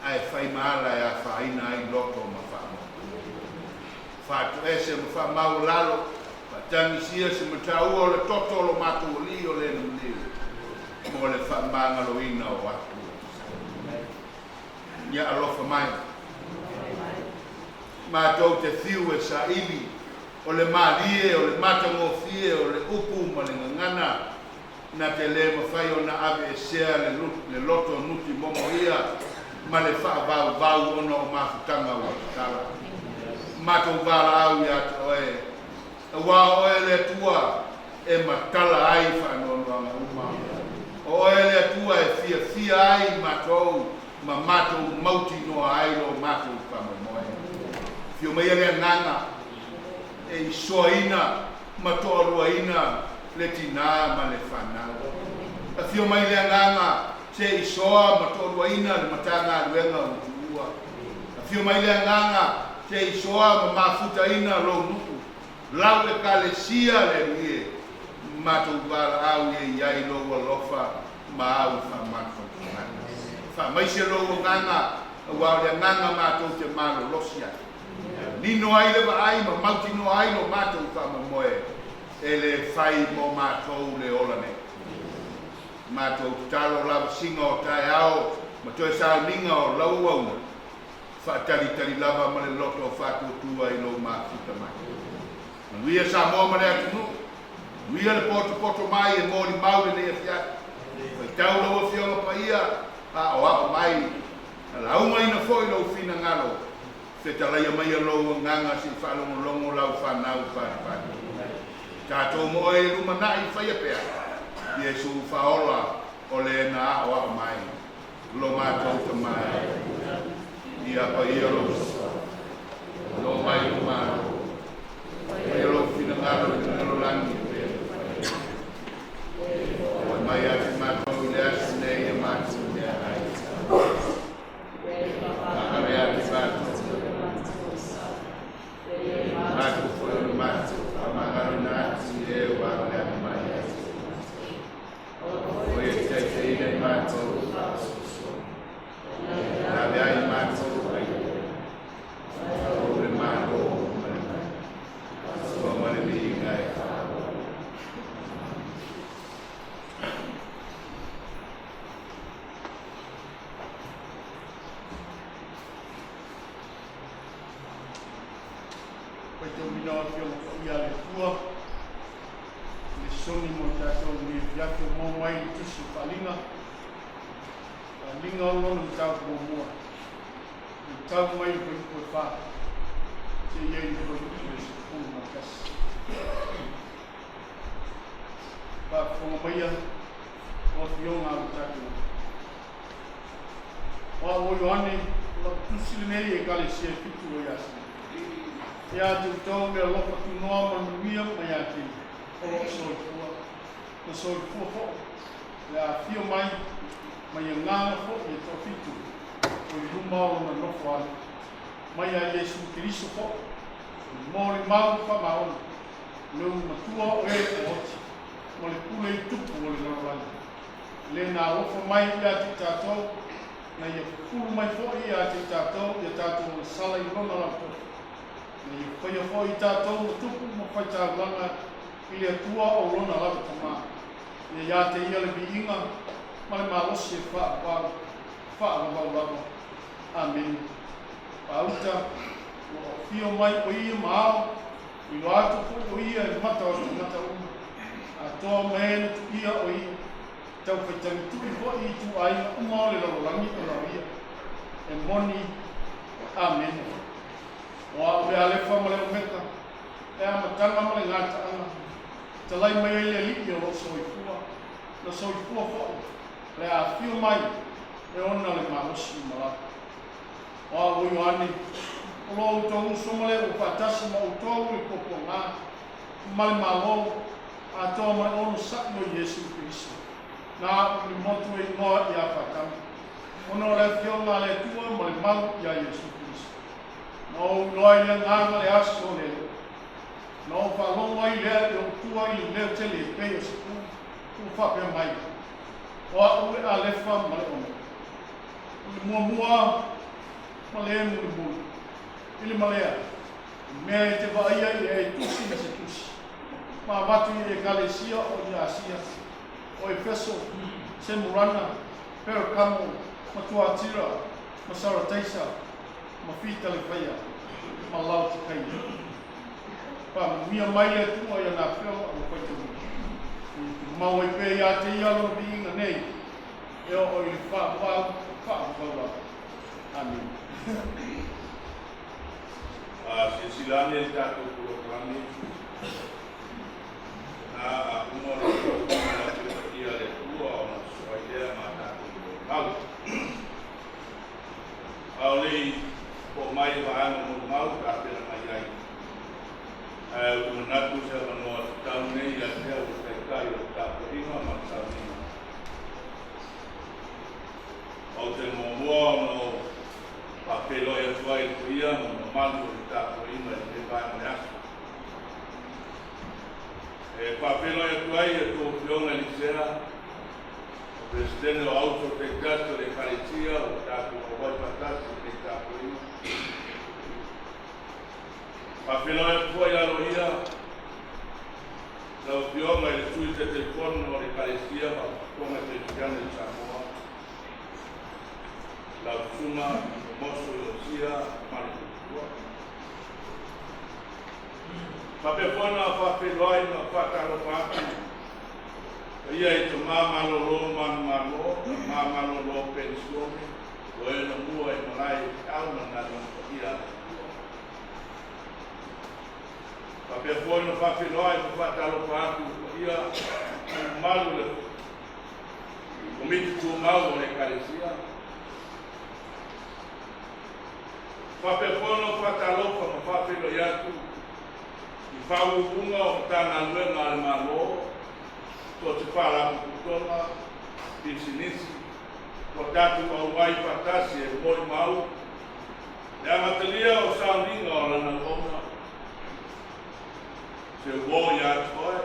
ae fai ma ala e afaina ai loto ma faamoemoe. Faatoese ma faamaualalo, faatagisia se mataua o le toto o lo matou Alii o le na maliu, mo le faamagaloina o atu o Ia alofa mai. Matou te fiu e saili, o le malie, o le matagofie, o le upu ma le gagana, na te lē mafai ona aveesea le loto nuti momo ia ma le faavauvau ona o mafutaga ua tatala. Matou valaau iā te oe, auā o oe le Atua e matala ai faanoanoaga uma. O oe le Atua e fiafia ai matou ma matou mautinoa ai lo matou faamoemoe. Afio maia le Agaga e isoaina ma toaluaina le tinā ma le fanau. Afio mai le Agaga se isoa ma toaluaina le Matagaluega ua tuua. Afio mai le Agaga se isoa ma mafutaina lou nuu, lau Ekalesia le Alii e, matou valaau ia i ai lou alofa ma au faamafanafanaga. Faamaise lou Agaga, aua o le Agaga matou te malolosi ai. Nino ai le vaai ma mautinoa ai lo matou faamoemoe e le fai mo matou le ola nei. Matou tatalo lavasiga o taeao ma toe sauniga o lau auauna, faatalitali lava ma le loto faatuatua i lou mafuta mai. Manuia Samoa ma le atunuu, manuia le potopoto mai e molimau lenei afiafi. Faitau lau Afioga Paia a aoao mai, na laugaina foi lou finagalo, fetalaia maia lou agaga se i faalogologo lau fanau palipali. Tatou moe i lumanai faia pea, Iesu faaola o le na aoao mai, lo matou Tama e, ia paia lou lo mai lo malo, faia lou finagalo i le lalolagi e pea na faia. Oi mai ia te matou i le aso nei e matou meaai. Faakale ia te matou. Matou foi o le matou faamagaloina atu i e ua aleale mai ai. O e taitaiina i matou ave ai matou ai. O le Malo ma le Matua ma le viiga e Faitauina o Afioga Paia a le Atua, le soni mo i tatou i lenei afiafi o maua mai le Tusi o Faaaliga, Faaaliga o lona mataupu muamua, faitau mai le fuaiupu e 4 seia i le fuaiupu e 11. Faafofoga maia o Afioga a lo tatou Alii. O au o Ioane, o lau tusi lenei i Ekalesia e fitu o Iasia. Ia te outou le alofa tunoa ma le manuia mai ia te ia, o lo o soifua, na soifua foi, le afio mai, mai agaga foi e toafitu o i luma o lona nofo alii, mai ia Iesu Keriso foi, o le molimau faamaoni, le ulu matua o e o oti, ma le pule i tupu o le lalolagi. Le na alofa mai ia te tatou, na ia fufulu mai foi ia te tatou ia tatou agasala i lona lautofi. Na ia faia foi i tatou ma tupu ma faitaulaga i le Atua o lona lava Tama. Ia ia te ia le viiga ma le malosi e faavavau, faavavau lava. Amene. Faauta, ua afio mai o ia ma ao, iloa atu foi o ia e mata o tagata uma, atoa ma e na tuia o ia, tau faitagitui foi i ituaiga uma o le lalolagi ona o ia. E moni. Amene. O au le Alefa ma le Omeka, le amataga ma le gataaga, talai mai ai le Alii o lo o soifua, na soifua foi, le afio mai e ona le malosi uma lava. O au o Ioane, o lo outou uso ma le ua faatasi ma outou i le puapuaga ma le Malo, atoa ma le onosai o Iesu Keriso, na au i le motu e igoa ia Fatama, ona o le afioga a le Atua ma le mau iā Iesu Keriso. Na ou iloa ai le agaga le aso o le Alii. Na ou faalogo ai lea i ou tua i le leo tele e pei o se pū, ua faapea mai, O au le Alefa ma le Omega, o le muamua ma le mulimuli, i le malea, i mea e te vaaia i e tusi i se tusi, ma avatu i Ekalesia o i Asia, o Efeso, Semurana, Perakamo, ma Tuatira, ma Sarataisa, ma Fitalefaia, ma Laotikaia. Faamanuia mai le Atua i ana afioga o faitauina. Ia tumau ai pea ia te ia lona viiga nei, e oo i le faavavau, faavavau lava. Amene. A silasila ane i le tatou polokalame, na a uma ona faitauina le Afioga Paia a le Atua ona soa ai lea ma tatou molimau. A o le i oo mai i le vaega molimau, tapena Peresetene o Auso taitasi o le Ekalesia ua tatou auai faatasi i lenei tapuaiga. Faafeiloai atu foi aloaia lau Afioga i le Sui Taitaifono o le Ekalesia Faapotopotoga Kerisiano i Samoa, lau Susuga Moso Iosia Malutuatua. Faapea foi ona faafeiloai ma faatalofa atu paia i tama malolo manumalo, tama malolo penisione, ua e na mua i malae i feau ma le galuega paia a le Atua. Faapea foi ona faafeiloai ma faatalofa atu i paia ma mamalu o le Komiti Tumau o le Ekalesia. Faapea foi ona ou faatalofa ma faafeiloai atu i Faauluuluga o Matagaluega a le Malo, so o se faalapotopotoga, pisinisi, ua tatou auai faatasi e molimau le amatalia o sauniga o lana auauna, se uō iā te oe,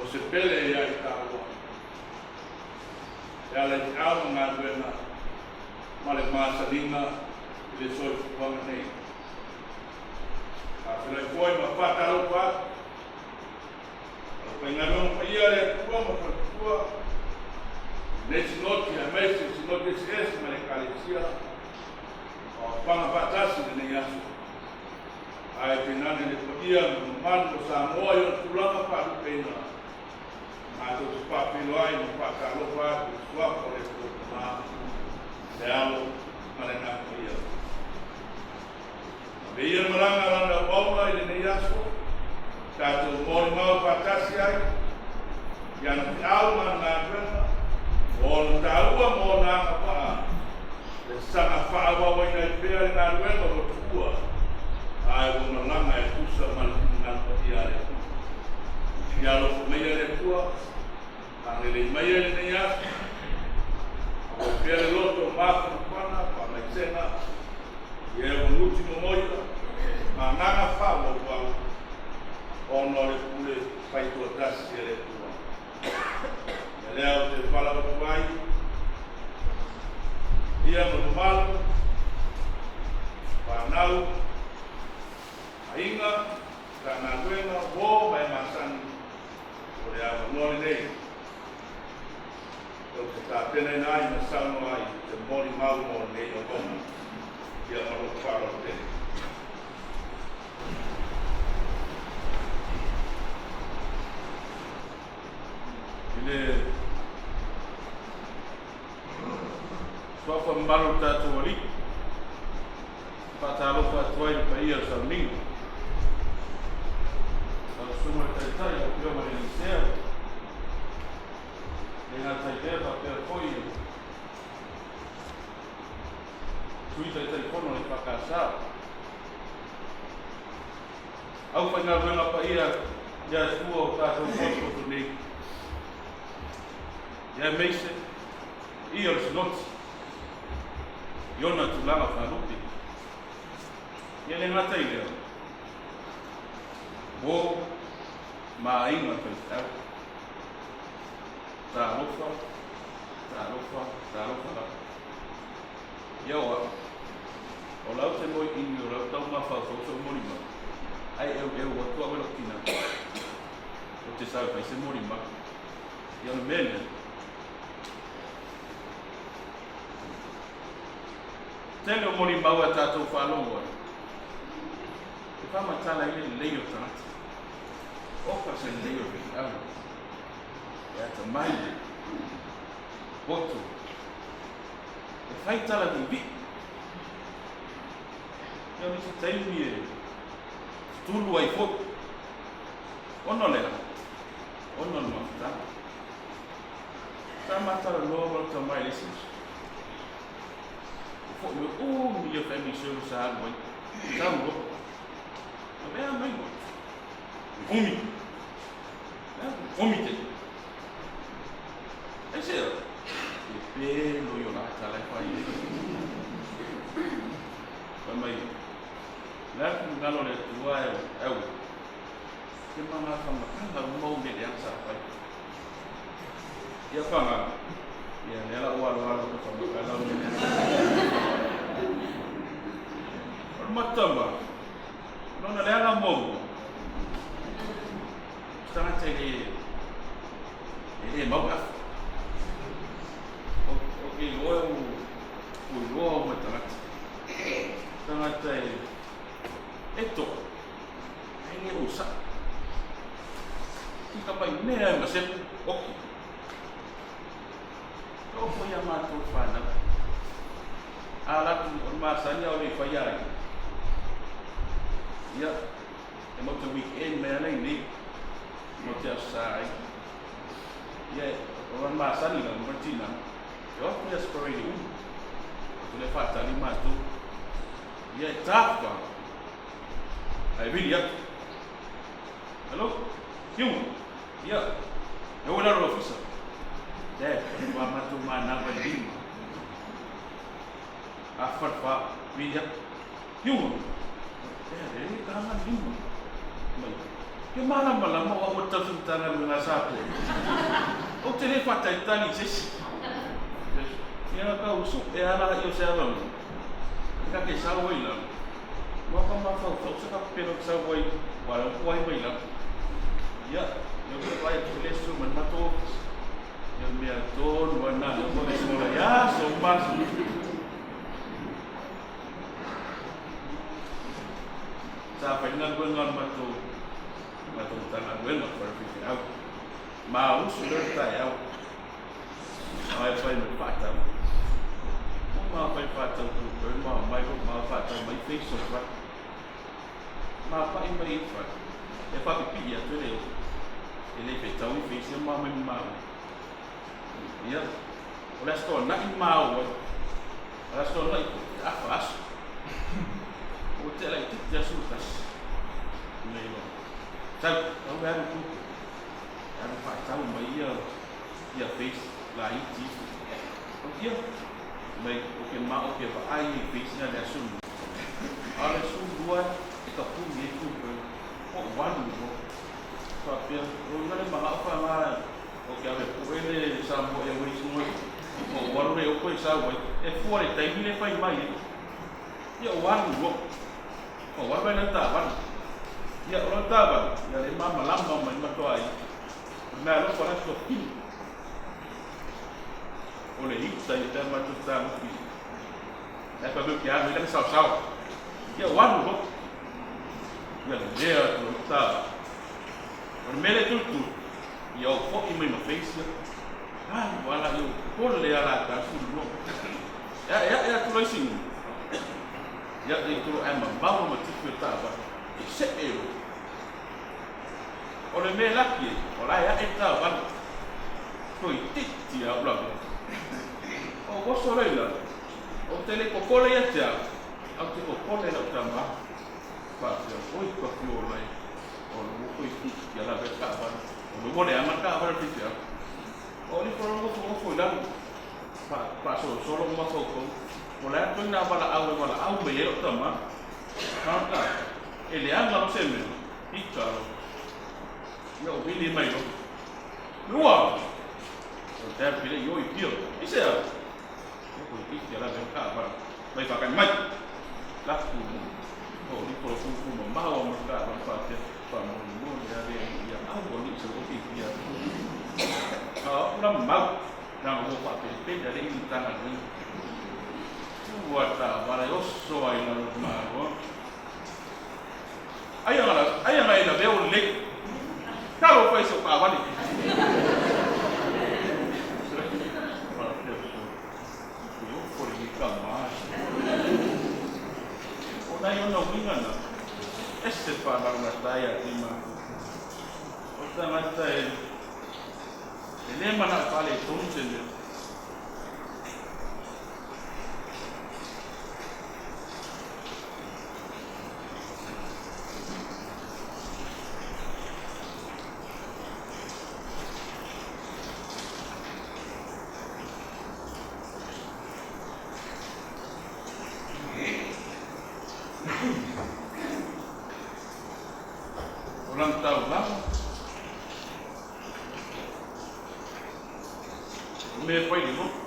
o se pele iā i tāua, e ala i te ao ma galuega ma le masaniga i le soifuaga nei. Faafeiloai foi ma faatalofa atu o le aufaigaluega paia a le Atua ma faletua i lenei Sinoti aemaise Sinoti eseese ma le Ekalesia o aofaga faatasi i lenei aso. Ae tainane le paia ma mamalu o Samoa i ona tulaga faalupeina, matou te faafeiloai ma faatalofa atu i le suafa o le Atua Tama, le Alo ma le Agaga Paia. Ave ia le malaga a lana auauna i lenei aso, tatou molimau faatasi ai i ana feau ma ana galuega, o ona taua ma ona agavaa, le saga faaauauina ai pea le galuega ua tuua, ae ua malaga e tusa ma le finagalo paia a le Atua. Ia alofa maia le Atua, agalelei maia i lenei aso, auau pea le loto o mafanafana, faamaisega, i e ua nuti momoia, ma agaga faaauauau, ona o le pule faitoatasi a le Atua. Ia lea ou te valaau atu ai, ia ma mamalu, fanau, aiga, Matagaluega, uo ma e masani, o le avanoa lenei. Tou te tapenaina ai ma saunoa ai i te molimau mo lenei auauna. Ia ma lou faaaloalo tele. I le suafa mamalu o le tatou Alii, e faatalofa atu ai i le paia o le sauniga. Lau Susuga i le Taitai, lau Afioga i le Elisea, le gata i lea faapea foi i le Sui Taitaifono o le EFKS. Aufaigaluega paia i Atua o tatou potopoto nei, aemaise ia o le Sinoti i ona tulaga faalupe. Ia le gata i lea, o ma aiga faifeau. Talofa, talofa, talofa lava. Ia o au, o lau te moe imi o lau tau mafaufau sou molimau, ae eueu atu au e lou tina, ou te sau e fai se molimau. Ia o le mea lea. Tele o molimau a tatou faalogo ai, e faamatala ai le lelei o le tagata. Oka se lelei o le faifeau, e atamai, poto, e fai tala viivii. Ia o nisi taimi e tutulu ai foi. Ona o le a? Ona o le mafutaga. Sa ma talanoa ma lou tama i le isi aso. Ua foi mai, umi ia family service sa alu ai. Sa alu loa. A mea mai loa. Umi. Umi tele. Aisea? E pelo i o la tala e fai ai. Fai mai, le a le finagalo o le Atua e au, te magafagatanga uma ou mea leaga sa fai. Ia faga, ia lea la ua aloalo ka whamakala o mea. O le matama, lona le aga muamua, o se tagata e le, e le mau le afa. O, o ke iloa e u, u iloa o mai tagata. Tagata e, e toa, ai le o sa. Ki ka mai mea e masepu, oki. E oo foi ia matou fanau. A alu atu o le masani a o le i faia ai. Ia, e matou te weekend mai ana i inei, matou te aso Sa ai. Ia, o le masani lava ma le tina, e o atu i Aso Faraile uma. Matou le faatali matou. Ia, e tafa, ae vili atu. Hello, Kiunga. Ia, e o i lalo o le ofisa. Dad, ua matou manava i lima. A wharwha, vili atu. Kiunga. Dad, e le taga lima. Mai. Ke malamalama o au e tau tau galuega a Sapoa. Ou te le faatalitali i se isi. Ia ka usu e ala i o se avanoa. E ka ke sau ai lalo. Ua ka mafaufau se ka pepelo ke sau ai ua le opo ai mai lalo. Ia, ia ou te vaai atu i le aso mai le matou ofisa. Ia mea tonu a na lea ua sola i aso uma aso. Sa fai galuega a le matou matou Matagaluega fale faifeau. Ma usu lea le taeao. Ae fai mai faatau. O ma fai faatau tu ma mai o ma faatau mai face o fai. Ma pai mai i fai. E whapipii atu e le o. E le whetau i face e ma mai ma. Ia, o le aso toanai maua ai. O le aso toanai foi, e afa aso. Ua tea laitiiti aso e tasi. Nei loa. Sau, tau e alu tupe. E alu faatau mai ia ia face laiti ifo. O ia, mai o ke ma o ke vaai i face na le aso nei. A o le 12 e tapuni ai tupe, po o 8 loa. Faapea, o ina le manao faga o ke ave poe le Samoa Airways mo o 8 le oko e sau ai. E fua le taimi le fai mai ai. Ia o alu loa. O alu ai lau taavale. Ia o lau taavale, ia le malamalama mai matua ai. O le mea alofa la tofili. O le ita i te matou tagofi. Ae fa meu ke alu i lana saosaoa. Ia o alu loa. Ia le lea atu o lau taavale. O le mea lea e tulutulu, ia ou foi mai ma face ia. Ai, ua ala i ou popole a la ta sulu loa. E ae ae atu loa i siumu. Ia, e tolo ae mamao ma tifi o taavale. E see loa. O le mea e laki ai, o la e ae le taavale. Toeitiiti a ou lava. O oso loa i lalo. Ou te le popole ia te au, ae ou te popole i lau tama. Faapea, oi ka fiola e. O le ua toeitiiti a lave le taavale. O le ua leaga le taavale o le faifeau. O le ifo nofonofo i lalo, faasolosolo ma mafaufau. O le a ituaiga valaau e valaau mai ai lou tama? Tagata, e leaga loa se mea, ita loa. Ia ou vili mai loa. Lua! O le taeao pele i o i pio. I se a? Ia koe titi a lave taavale. Mai whakai mai! Laku mo. O lipo lo kuku mamao a mo le taavale whaatea. Whamolemole a le ia aua ni i se oki i pia. A o la mau. Nanga ua whaapelepele a le i tanga nui. Ua taavale oso ai lalo i Malo. Aia nga aia nga e lavea o lelei. Talofa i si ou taavale. E ofo lenei tama. O nai ona uiga na, ese faalaugata ia te matou. O le tagata e e le manao faaletonu se mea. O lana taulaga. O mea e fai le loto.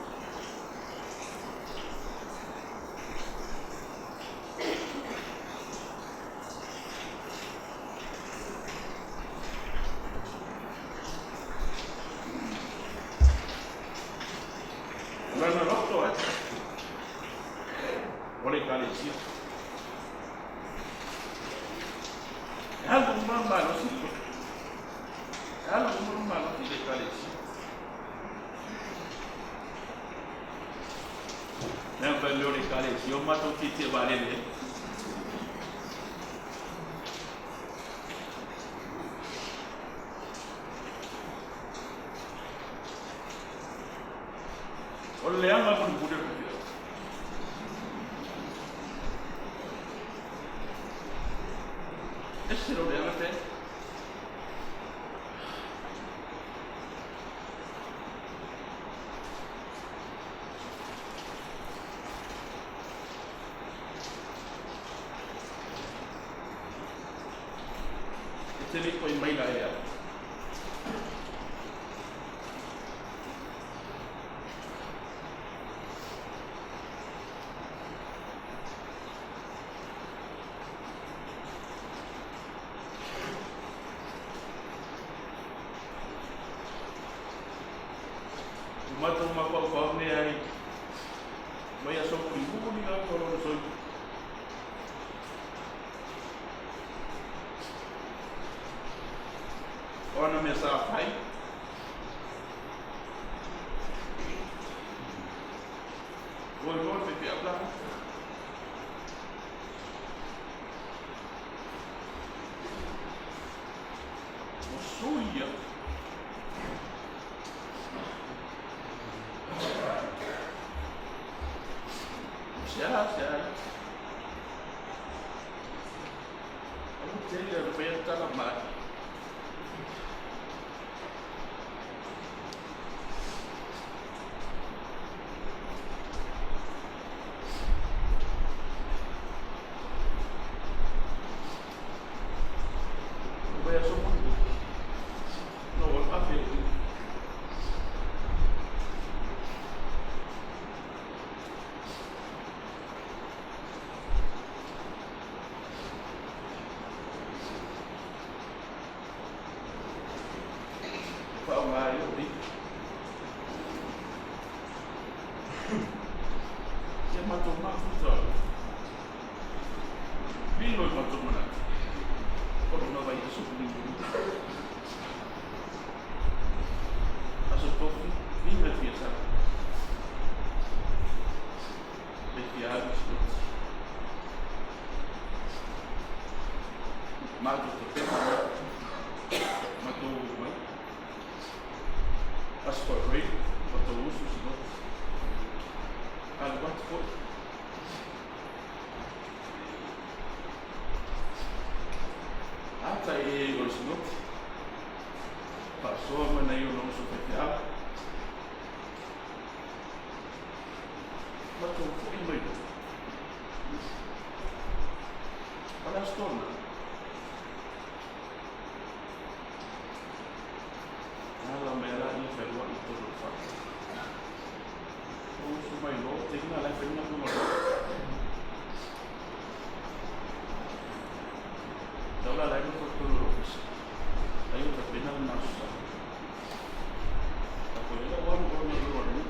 O lana loto e. O le ekalesia. E alu uma malosi i loto. E alu uma le malosi i le ekalesia. Lea fai mea o le ekalesia o matou tietie vaalele ai. O le leaga mulimuli o le faifeau. Ese lou leaga pe. E te le i toe maila e au. O matou mafaufau mea ai mai aso mulimuli lava o lona soifua. O ana mea sa fai. Ua iloa le faifeau la. Ua sui ia. Se a, se a. Aua tele ona fai atu tala mai. O vaiaso mulimuli, na ou alu afe i faaaoga ai lou lima. Ia matou mafuta lilo i matou manatu o lona vaiaso mulimuli. Aso Tofi, 5 le fia sala. Le fia alu i Sinoti. Matou tapena, matou mai. Aso Faavae, matou usu i Sinoti. Alu atu foi. Ata e o le Sinoti. Faasoa mai nai ona uso faifeau. Matou foi mai loa. O le aso Toonai. Ala mai ala ia fealuai i totonu o le fale. Ou usu mai loa, teina la e fai na luga loa. Tau la la e nofo i totonu o le ofisa. Ai o tapena lena aso Sa. Tapo ia ua alu oe mai lua le nuu.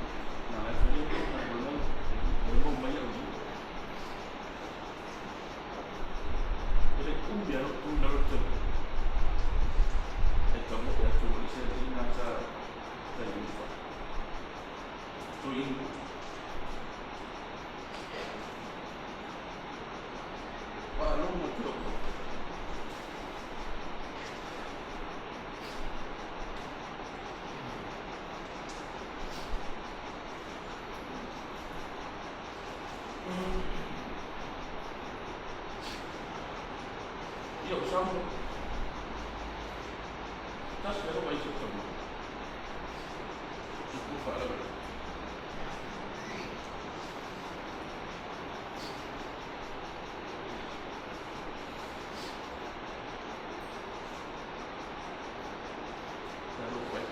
Na la e fai le na lua le mau mai au i. E le umi a lou tu i lalo le telu. E tamoe atu i seleni na sa tai ufa. Toeaina. Faalogo te oko. Ia o Samoa. Tasi lava vaisi o Samoa. Tupu faalavelave. Talofa e.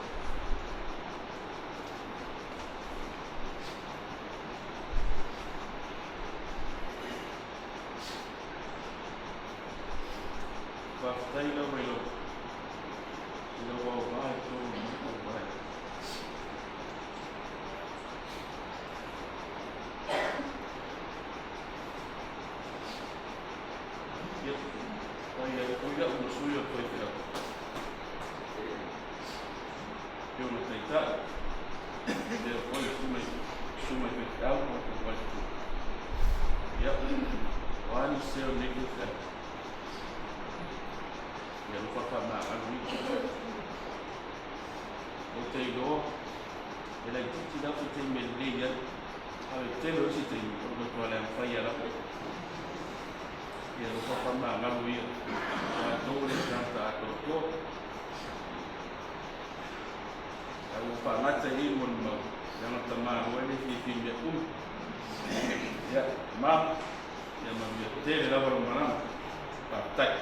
Afioga Taitai, faapea foi le Susuga i Faifeau ma latou faletua. Ia, o a nisi o lenei faifeau? Ia alofa faamagalo ia. Ou te iloa, e laitiiti lava se taimi e lelei ai, a o le tele o isi taimi, o le matua leaga faia lava. Ia alofa faamagalo ia, o matou e le o se tagata atoatoa. Ae ua faagata i i molimau, leaga tamaloa e le fiafia i mea umi. Ia, ma, ia manuia tele lava lau malaga. Faafetai.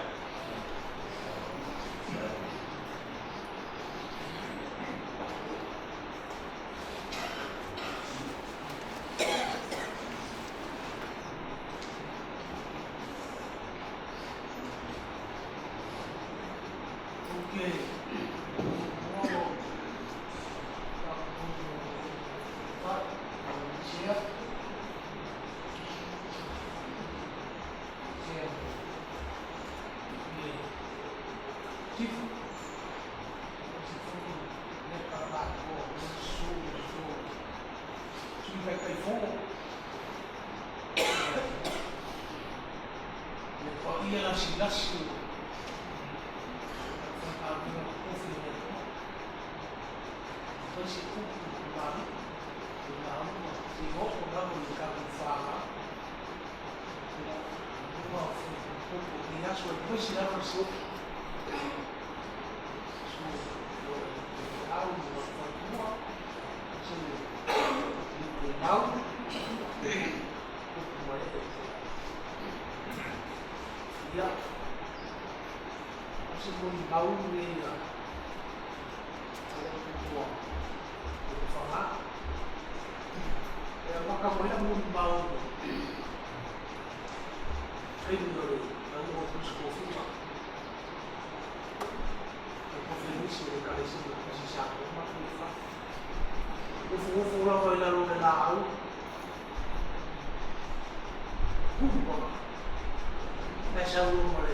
Le paia lasilasi o le aufaigaluega totofi a le Atua. Fai se upu i Maria, i lauga se i oo lava i le tatou FK. Ia, lua o fai upu i aso aemaise lava le sioki. Susu o le feau ma lou faletua, se i mau, upu mai e Ia, o se molimau lenei a lou tua i le Fogaa. E amata mai lau molimau i le taimi o le lauga o Tusi Tofiga, le Kofenisi o le Ekalesia i Samoa ma le Fale. Nofonofo lava i lalo o le laau, Puma, ae sau loa ma le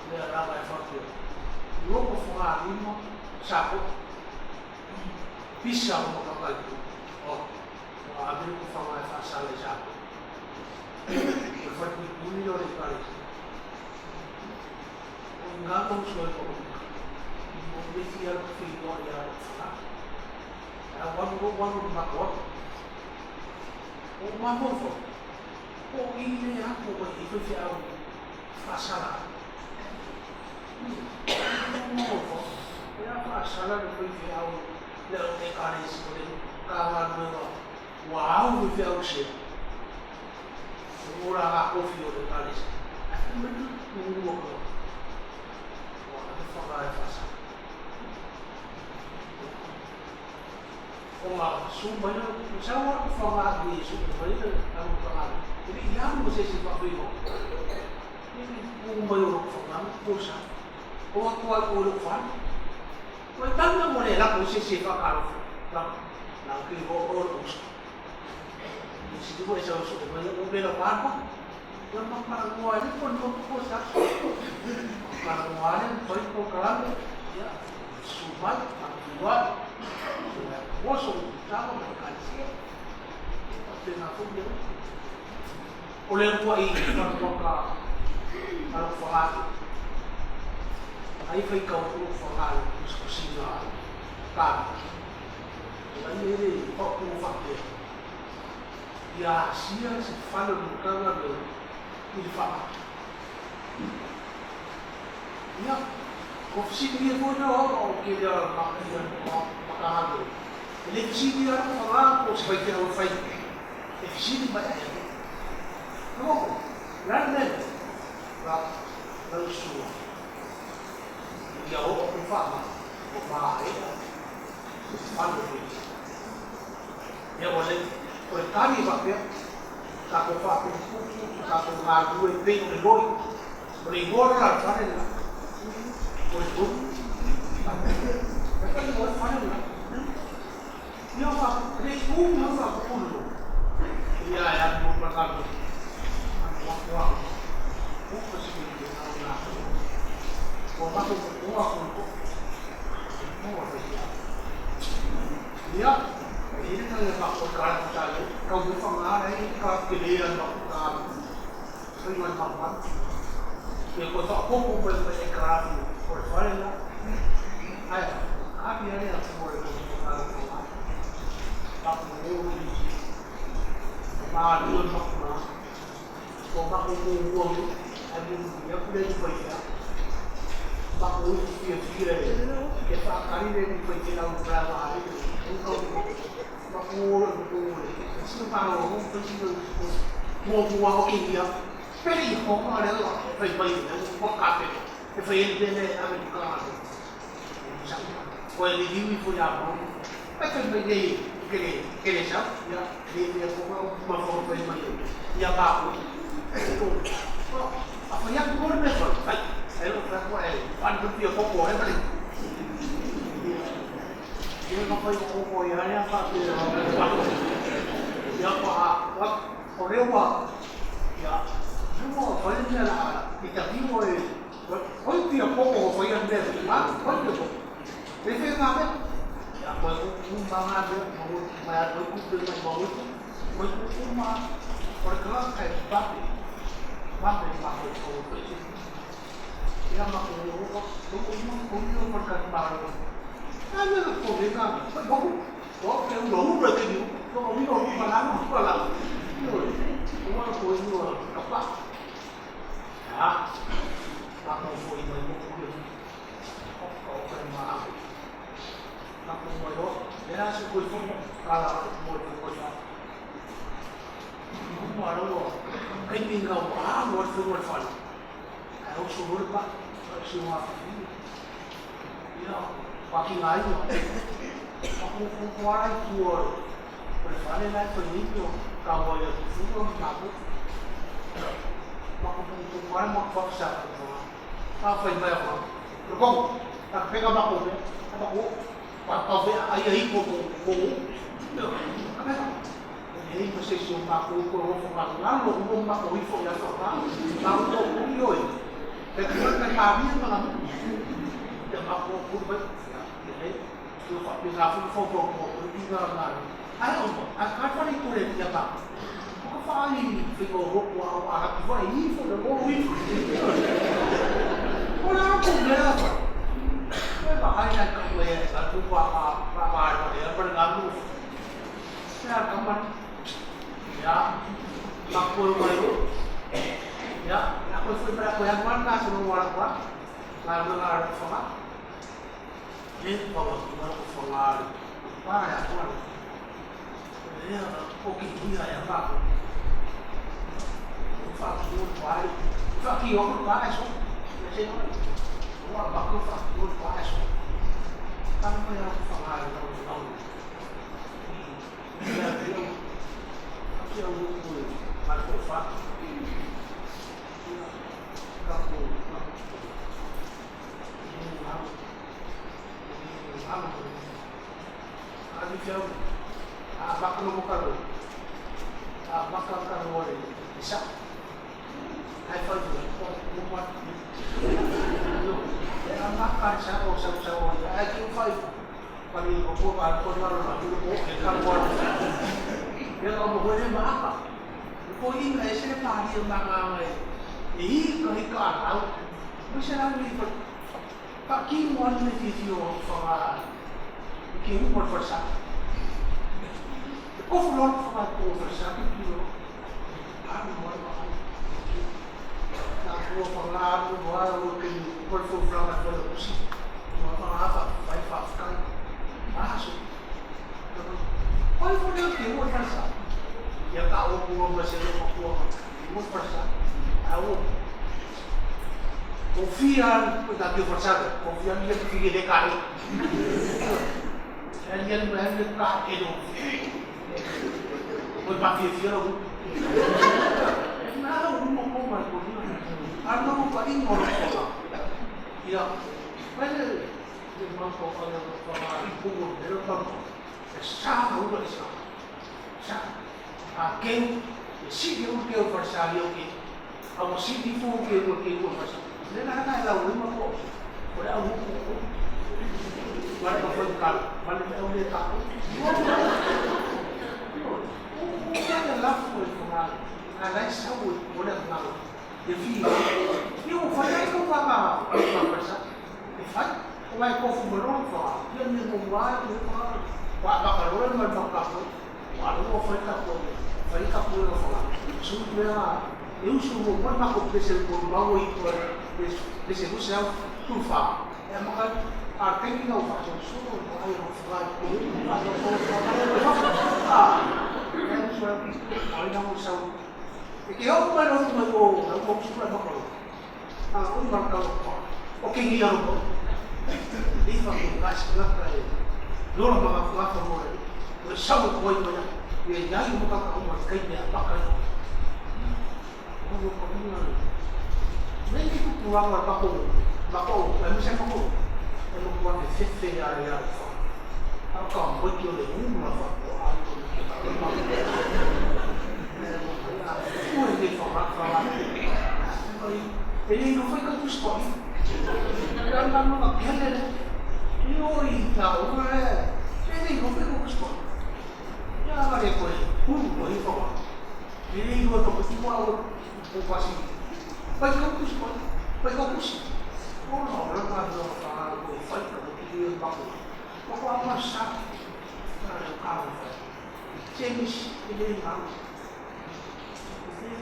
mea lava e faapea, Loko Fogalima Sapo, pisa o Makakai, oh, ua ave le faga e faasala i Sapo. O le falepuipui lea o le Ekalesia. O i ina ka uso ai ma o le fia alu feiloai ia lou faga. Ae ua alu loa ua alu i le matou atu. O mafaufau, o i le apo mai i faifeau faasala ai. O mafaufau, e a faasala le faifeau le au Ekalesia o le Matagaluega ua au faifeau se o la ngā kofi o le Ekalesia. Ae fai mai le ua ua ave whanga e whaasala. Ona su mai la, sau a ku whanga atu i su mai la au whanga. E le i alu ma se isi whawhiho. E le ku mai o roku whanga, ko sa. O atu ai ko roku whanga. Ko e tau na mo le lako se se whakaro. La, la ki ho o roku sa. I si tu e sau su mai o mela whanga. Ia makara ngoa e ko no ko sa. Makara ngoa e ko ko kalame. Ia su mai, ma oso tama ma ekalesia. Faapena foi mea uma. O le uluai fatuaka a lou fagalo, ai faitau atu lou fagalo i tusitusiga Kamiki, o ai e le paupū faapea, ia asia se fale o le Matagaluega i le faamai. Ia, ua fesiligia foi lea o au o kēia Matagaluega. E le fesiligia lava faga po o se faifeau e fai e fesili mai ai atu. No, o le a le mea lea? La, lau sua. Ia oo atu le faamai, ua maea le fale o le Ia, ua le, o le tali e faapea, tatou faaputuputu, tatou galulue pei o le loi. O le igoa la o le fale lela, o le loi. E fai igoa le fale lela. Ia fa, le i umi au faaputu le loi. Ia e alu mo ma tatou. Anu aku au. Upa se mea i au la. Ua matou putua ku. mai le ma ko ka ta le ka u fa nga ai ka ke le ya ma ka fai mai ma ma e ko ta ko ko pe pe ka ra ko le fa la ai a bi ale a ko le ko ka ko ma pa ko ni ma lu ma ma ko ma ko ko ko a bi ya ku le ko ya pa ko fi fi le ke fa ka ni le ko ke la u ra ma ale ko ma ko ko si pa ko ko si ko mo mo ko ki ya pero hijo ma le lo fai fai ko ka pe e fai el bene a me ka ko le di fu ya mo pa ke me le ke le sa ya le le ko ma fo fai mai ya pa ko ko a fa ya ko me fa fai e lo fa ko e an ko pi ko ko e pa yo no fai ko ko ya ya pa pe ya pa ko le wa ya no fai ni la i ta vi mo e oi pi ko ko fai an de ma fai ko e fe na me ya ko un ma ma de mo ma ko ku pe ma mo ko ku ma por que ka pa pa ma ko ko ya ma ko ko ko ma ko yo por ka pa a me ko ve ka ko ko ke un lo un ke ni ko mi ko pa la no pa la no ko ko yo ka pa ya pa ko fo i mo ko ko ko ko ma ma ko mo yo era su ko fo ka la mo ko sa mo ro kai mi ga wa mo fo mo fa ai o su ro pa su ma fa ya pa ki ngai no pa ko ko ko ai tu o por fa le la ko ni yo ka wo yo fu mo ma ko ma ko ko ko ai mo fa sa pa fa mai ko ko ta pe ka ma ko pe ma ko pa pa fe ai ai ko ko ko no ka pe e ko se so ma ko ko ro fa ma lo ko ma ko i fo ya fa ma ko ko yo e te ko ka ma bi ma ya ma ko ko ba ya e yo fa pe ga fo fo ko ko bi ga ma ai o a ka fa ni ko le ya ba ko fa ni fi ko ro ko a a fa i fo le ko i ko la ko le la fa ba ai na ka we a tu pa pa pa pa ya pa ga lu ya ka ma ya ma ko ma yo ya la ko foi para ko ya ma na so no wa wa la no la fa ma e pa wa ma ko fa la pa ya ko ya ko ki ya ya pa fa ki o pa fa ki o pa eso se no wa ba ko fa ki o pa eso ta mo ya fa la no no ya yo ki o ko ma ko fa ka ko a ba ko mo ka ro a ba ka ka ro le sa ai fa ko ko ma no e a ma ka sa o sa sa o ai ki fa pa ni ko ko ba ko na ro ko e ka ko ya ko mo le ma ka ko i ka se pa ni ma nga e i ko i ka au mo se la ni ko pa ki mo ni ti ti o fa ki u por forza ko fu lo fa ko forza ki ki lo a mo ma na ko fa la ko wa o ke por fu fra ma ko lo si mo ma fa fa fa fa ma so Oi fu le ke mo forza ya ka o ko ma se lo ko mo forza a o confia da più forzato confia nel figlio de cari e il me ka e no poi pa fi fi lo na un mo mo ma ko a no ko in mo ko ya quelle de ma ko ko ko ma ko ko de lo ko sa mo lo sa sa a que si que un que forzario que a o si di fu que lo que o forza le na na la u ma ko ko la u ko ma ko ko ka ma le o le ka lafo i fogaa a lae sau o le agaga e fi ia ua fai ai kou faga faapalesa e fai o ai kofu ma lona fogaa ia me mo ai le fogaa wa maka loa ma le maka ua ua fai ka po fai ka po o fogaa su mea e usu mo mo mako pese ko mau i ko pese usu au tu fa e maka a tengi no fa so so no ai no fa ko fa so so so a e usu ai na mo sa e ke o ma no ma o na mo su ma ko a o ma ka o ke ngi aro ko i fa ko gas na ka e no ma ka fa mo e sa mo ko i ma ya ya mo ka ka mo kai me pa ka mo ko ni na me ki ku ku wa pa ko ma ko e mo se ko e mo ko te fe fe ya ya fa a ka mo ki o le u ma fa ko a ko ki ma ma e le fa ma fa e le no fai ka tu sto ya na no ma ke le io i ta o e e le no fai ka tu sto ya va le ko u ko i fa e le no ko ti mo o quasi fai ka tu sto fai ka tu o no la ka no fa ko fai ka tu i ma ko ko ko ma sa na le ka fa James e le ma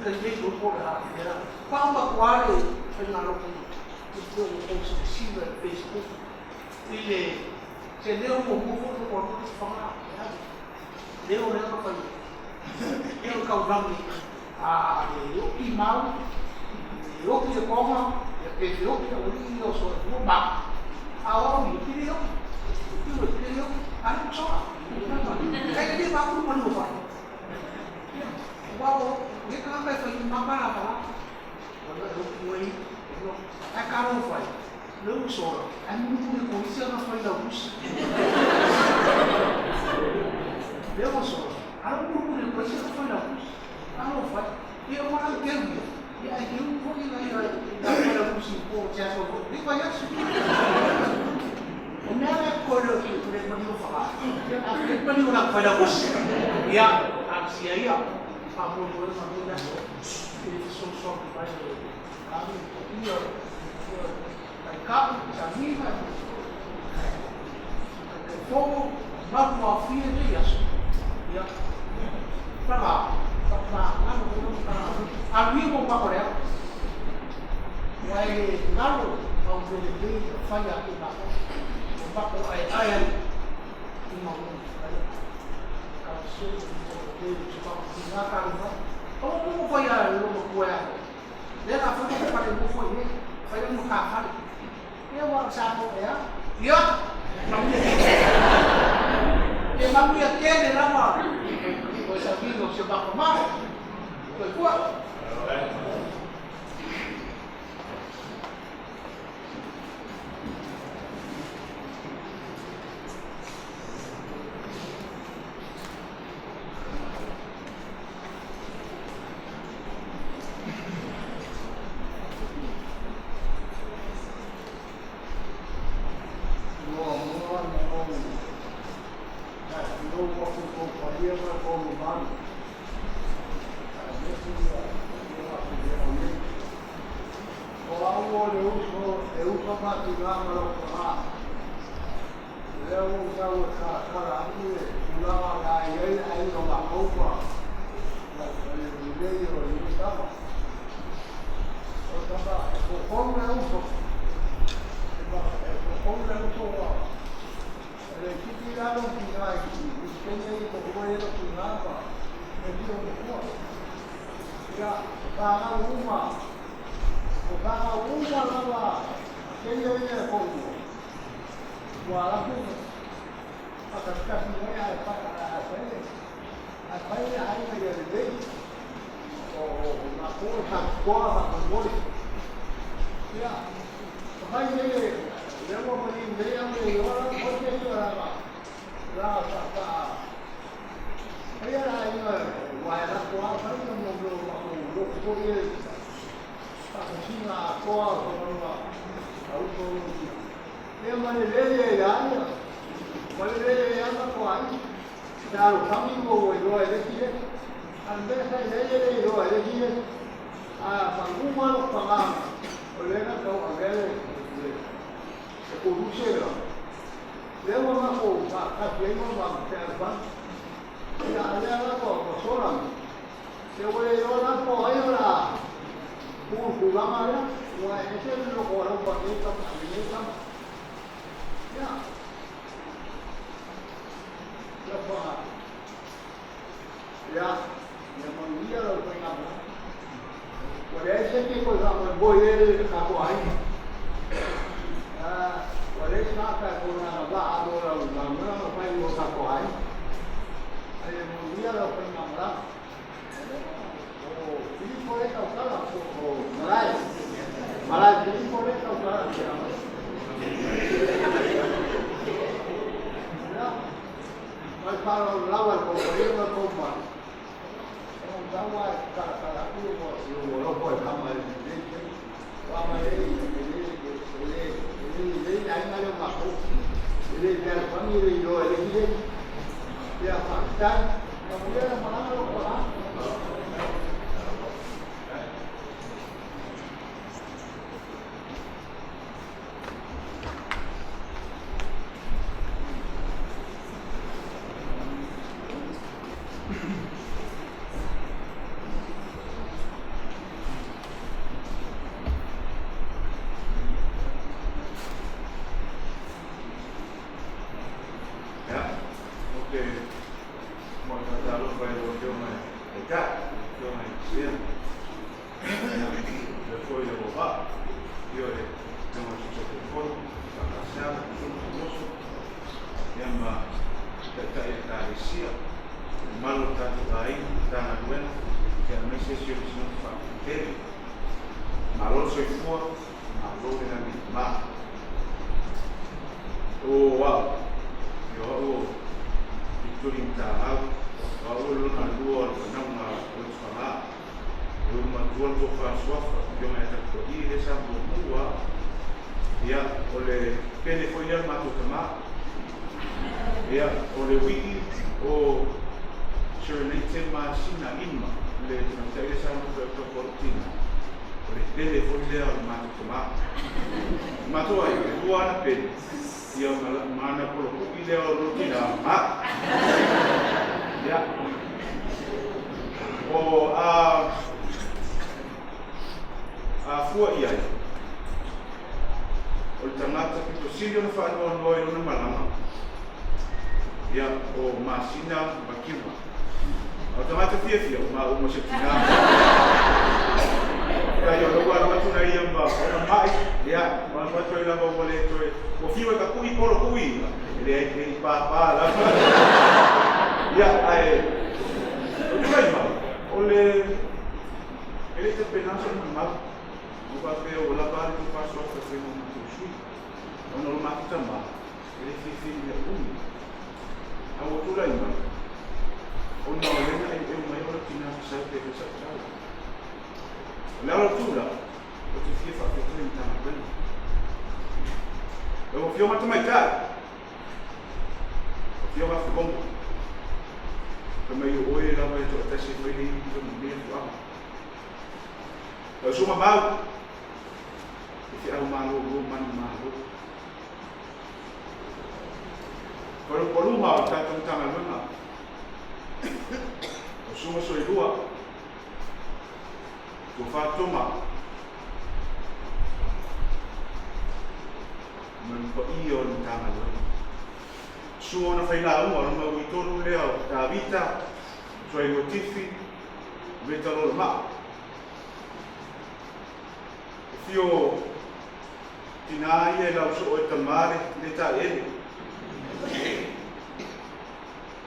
ka le ko ko la era pa ma quale per la lo ko ko ko si Facebook i le se le o mo mo ko ko fa le o le ko fa e o ka rangi a le o ki mau le o ki ko ma e pe le o ki o ni o so mo ma a o mi ki le o ki o ki le o a no so kai le ma ku mo no fa wa o ne ka ka fa ma ma la fa o le o ku i no a ka ro fa le o so a mo ku ko si na fa la bus le o so a mo ku ko si na fa la bus a ro fa e o ma ke ru e a ke u ko ni na ya la fa la bus ko cha so ko ni pa ya su o me a ko lo ki le ma ni o fa a le ma ni o la fa la bus ya a si ya pa mo mo ma mo ya e so so pa ya a mi io kai ka sa mi ma kai fogo ma mo fi de ya ya pa pa pa na no pa a mi mo pa ko ya wai nalo au de le fa ya ki ma ko pa ko ai ai i ma mo ka so ko de pa na ka no o mo ko ya lo mo ko ya le ka fa ko pa le mo fo ni fa le mo ka fa e wa sa mo ya yo ma mi e ma mi ke le la ma ko sa mi no se ba ko ma ko ko A le mea sa i ai e le iloa e le isi le a faguga lou fagaga o lea na tau avea le le le koluse lea. Lea ua matou faatasi ai ma ma fealofani. Ia a lea la ua ua sola mai. Ia ua le iloa la po o ai o le a tu i le tulaga lea, aua e ese le loto alofa o lenei tama lenei tama. Ia, lau faga. Ia, ia manuia lau faigamalaga. Ua leai se isi e toe faamoemoe i ai le tatou aiga. Ua leai se tagata e toe agavaa mo lau galuega na fai mo tatou aiga. Ae ia manuia lau faigamalaga. O Filipo lea e tautala, po o Malae. Malae Filipo lea e tautala ia. Ia, ma le faaaloalo lava i le tou paia ma le tou mamalu. E tatau lava e talatala atu i lou alofa i tama i lenei taimi. Aua ma e le e le e le lelei le aiga lea o matou. E le fealofani e le iloa e le isi isi. Ia faafetai. Manuia lau malaga lou toalaa. Ia, ou te momoli faatalofa i lau Afioga i le Taitai, lau Afioga i le Sena, ia, faapea foi le auvaa, afio le Afioga i le Sui Taitaifono, Faakasiana, Susuga Faamoso, ia ma Taitai o Ekalesia, le mamalu o le tatou aiga, Matagaluega, ia aemaise si o Sinoti Faatetele. Malo le soifua, malo le lagi e mama. O au, o au o Victory Matagau, o au o le lona lua o le fanauga o le Tufagā. E ulu matua le tofa suafa, Afioga ia Tapua'i lea sa muamua. Ia, o le pele foi lea o le matou tama. Ia, o le ui'i o Serenate masina lima le tamaitai lea sa nofo ai o lou tina, o le pele foi lea o le matou tama. O matou aiga, e lua ana pele, ia ma ana poloku'i lea o lou tina ma. Ia, o a, a fua i ai, o le tagata pito sili ona faanoanoa i lona malaga, ia, o Masina ma Kiuma. A o tagata fiafia, o maua ma se tina. Tai o lou alu atu na ia ma ona mai, ia, ma alu atu ai lava ua le toe, ua fiu e tapu'i polo kui, e leai e i pāpā lava. Ia, ae, o tulai mai, o le, e le i tapena sona mau, ua faapea ua lava a le tou faasoafa e fai mo matou sui, ona o lo matou tama, e le fiafia i mea umi. A ua tulai mai, ona o lea na eueu mai o lau tina sa sau pe fai sau tala. O le ala o tula, ou te fia faafetai i Matagaluega. Lau Afioga Tamaitai, Afioga Afulogo, fai mai o oe lava e toatasi e fai le ivi ma mea fuaga. Lau Susuga Mau, e feau malolo manumalo. Palupaluga o le tatou Matagaluega, o Susuga Soilua, Tofa Toma, ma le paia o le Matagaluega. Sua ona failauga o le mau i tonu lea o Tavita, Soilua Tifi, Meta Lolomaa. E fio Tinā ia e lau soo e tamā le le taeele.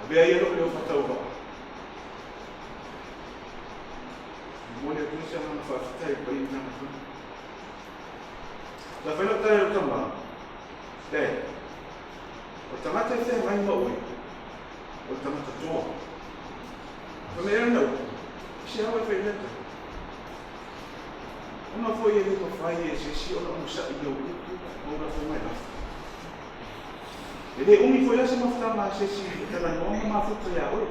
Avea ia lou leo faatauvaa. Momoli atu ai se agaga faafetai i le paia o Matagaluega. Sa fai lau tala i lau tamā, Dad, o le tagata e feagai ma oe, o le tagata toa. Fai mai lana upu, I se ao e fai lea tala? Ona foi e le mafai e se isi ona onosai i ou upu ma ou lafoga e lafo. E le umi foi la se mafutaga a se isi e talanoa ma mafuta iā oe.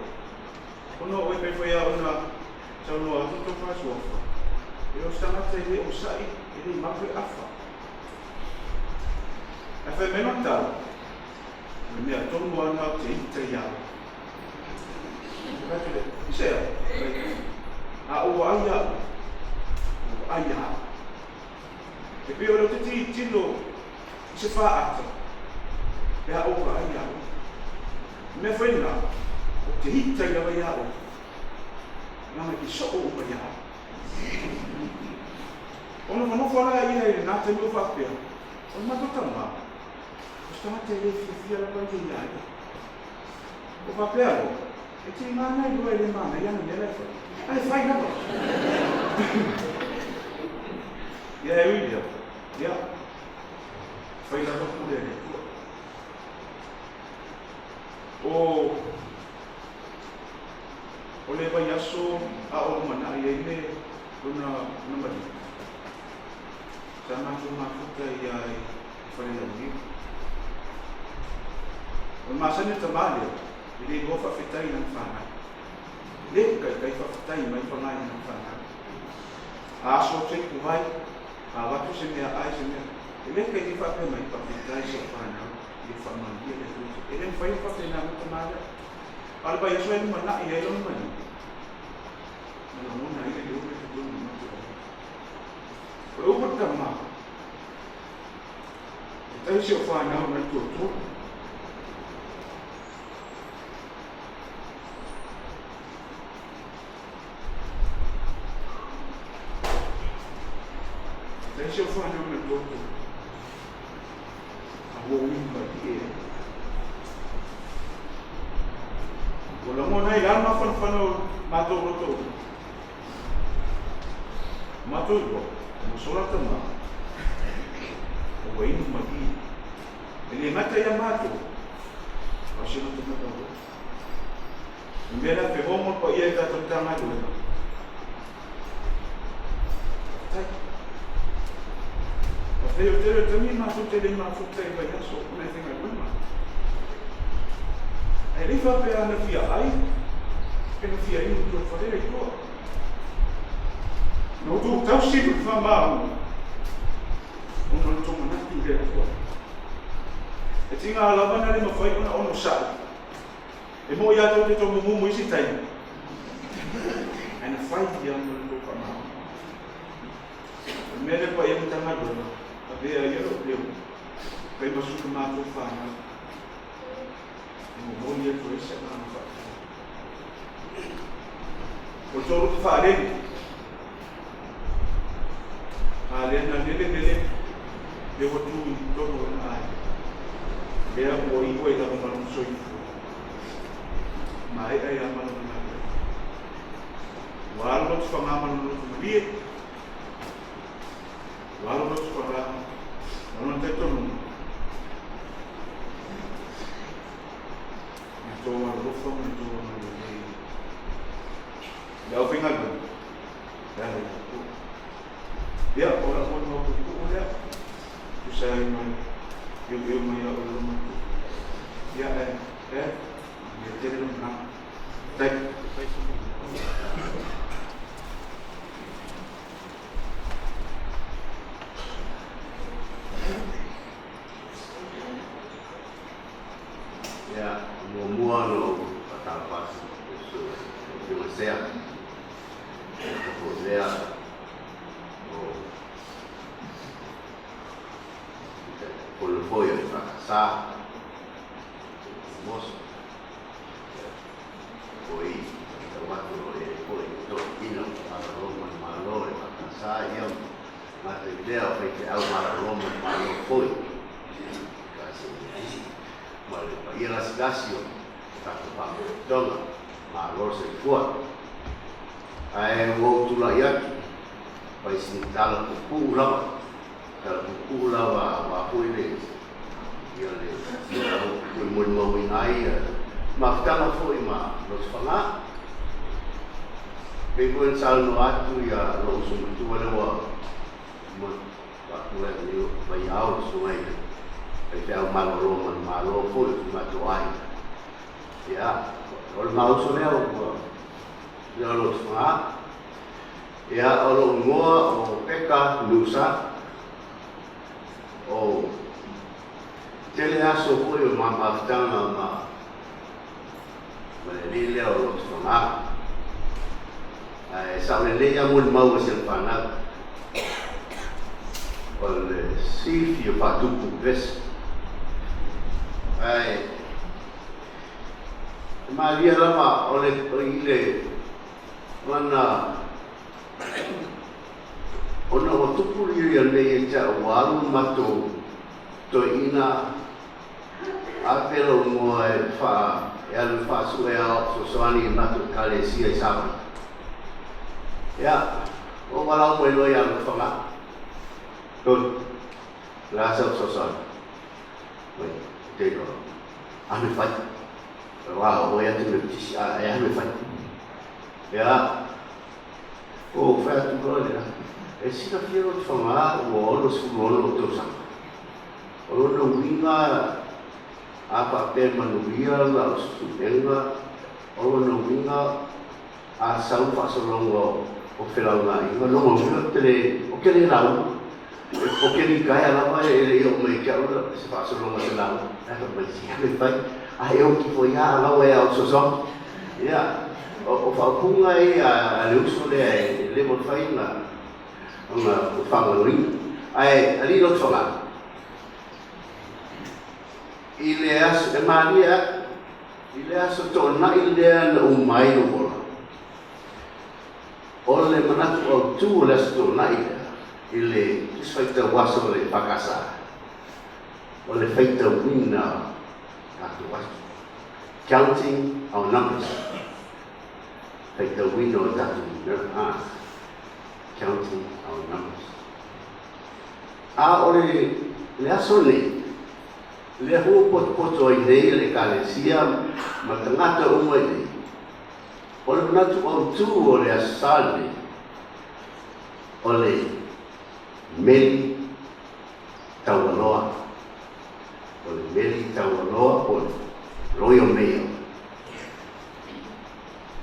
Ona o e pei foi a ona saunoa atu le tofa Suafa, e o se tagata e le onosai, e le mapu e afa. Ae fai mai lona tala, O le mea tonu lava lena ou te ita ia oe. Ona fai atu lea, I se a? Fai mai, A ou vaai ia oe, ua vaai ia au. E pei o lea ou te tilotilo i se faata pe a ou vaai ia oe. O le mea foi lena, ou te ita ai lava ia oe, leaga e te soo uma ia au. Ona nofonofo la ia i lena taimi o faapea, O le matou tama, o se tagata e le fiafia lava ia ia ia. Ua faapea loa, e tiga ana iloa e le manaia ana mea la e fai, ae fai lava. Ia e ui lea, ia, fai lava pule a le Atua. O, o le vaiaso a o lumanai ai le lona, lona maliu, sa matou mafuta ia i Falelauniu. O le masani o le tama lea, e le iloa faafetai i lana fanau. E le kaikai faafetai mai faga i lana fanau. A aso atu ai kuhai, a avatu se meaai, se mea, e le kaikai faapea mai, faafetai i sau fanau, ia faamanuia le Atua. E le mafai ona faapena mai le tama lea. A o le vaiaso e lumanai ai lona maliu, na lagona ai le leo lea i totonu o le matou aiga. O le upu a le tama, E tau si ou fanau mai tuatolu. E tau si ou fanau mai tuatolu. A ua ui malie ai. Ua lagona ai la le mafanafana o matou loto uma. Matou iloa, ua sola tama, ua inu malie. E le gata ia matou, a o si ona tagata foi. O le mea lea, fehomo le paia i tatou Matagaluega. Faafetai. Faafetai o le tele o taimi matou te le mafuta i vaiaso ona e faigaluega. Ae le i faapea na fia ai pe na fia inu i tua i le fale i tua. Na outou tausi ma le faamaoni ona o le tou manatu i le Atua. E tiga lava na le mafai ona onosai. E moʻi ia tou te tomumumu i isi taimi, ae na fai ia ona o le tou faamaoni. O le mea lea paia Matagaluega, avea ia lou leo, fai ma sui o matou fanau, e momoli atu ai se agaga faafetai. O le tou loto faalele, a lea na lele lele lea ua tu i totonu o lona aiga, lea ua iu ai lava ma lona soifua, maea ai lava ma lona galuega. Ua alu loto faga ma lona loto malie, ua alu loto faga ma lona talitonuga, i le tou alolofa ma le tou agalelei i le aufaigaluega e ala i le Atua. Ia, o lau molimau puupuu lea, tusa ai ma le eoeo mai a oe lou matua. Ia, ae, e, manuia tele lou manao. Faafetai. Ia, muamua ona ou faatalofa atu i le susu i lau Afioga Sea, le foi lea o Taitaifono foi o le EFKS, Moso, foi tau atu o le foi toeaiina o malolo ma le Malo o le EFKS, ia gata i lea o faifeau malolo ma le Malo foi. Ma le paia lasilasi o tatou Faalapotopotoga, malo le soifua. Ae ua ou tulai atu, fai sina tala puupuu lava, tala puupuu lava aua foi le ia le mataupu e molimauina ai mafutaga foi ma Lotofaga. Pei foi ona saunoa atu ia lou uso matua lea ua Faatulai nei o Vaiao le susuga i le faifeau malolo ma le Malo foi o si matou aiga. Ia, o le ma uso lea ua lea o Lotofaga. Ia, o lou igoa o Peka Nusa, o tele aso foi o ma mafutaga ma ma le alii lea o Lotofaga. Ae sao lelei lava molimau a si ana fanau, o le sifi o faatupu vesi. Ae e malie lava o le i le lana ona ua tupu ia nei ia te au ua alu matou toeaina ave lou igoa e faa e alu e faasue ao fesoasoani i matou ekalesia i Savaii. Ia, ua valaau mai loa ia Lotofaga, Tony, o le a sau fesoasoani? Mai, ou te iloa, alu e fai. Aua o oe atu Metotisi, a e alu e fai. Ia, ua ou fai atu loa lea, e silafia Lotofaga ua 66 ou tausaga. O lona uiga, a faapea e manuia lau suega, o lona uiga a sau le faasologa o felaugaaiga, lona uiga ou te le, ou te le lauga. Ou te litaea lava e le i oo mai ia te au se faasologa o se lauga. Ae fai mai, se ave e fai, a e oti foi lava a laua e ao fesoasoani. Ia, o faaupuga ia a le uso lea e le mafai ona faagaloina. Ae alii Lotofaga, i le aso, e malie atu, i le aso toonai lea na uma ai lou ola, o le manatu autu o le aso toonai lea, i le Tusi Faitau Aso o le EFKS, o le faitauina o tatou aso, counting our numbers, faitauina o tatou numera, counting our numbers. A o le aso lenei, lea foi ua potopoto ai nei le Ekalesia ma tagata uma i nei, o le manatu autu o le Aso Sa lenei, o le meli taualoa, o le meli taualoa po o le Royal Mail.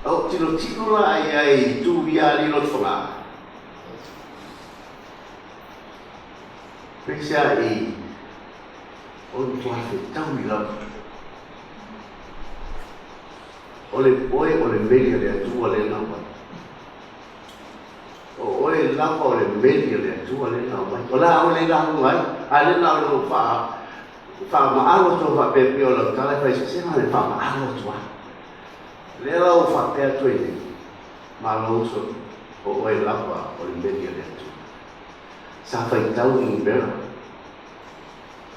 A ou tilotilo la i ai i tu ia alii Lotofaga, Peiseai, o le matua fetaui lava. O le oe o le meli a le Atua lea na aumai. O oe lava o le meli a le Atua lea na aumai. O le a oe le lauga ai, a le na o lou faa faamaalo atu faapea pei o lau tala e fai se na le faamaalo atu ai. Lea la ua faapea atu ai nei, malo uso, o oe lava o le meli a le Atua. Sa faitau numera,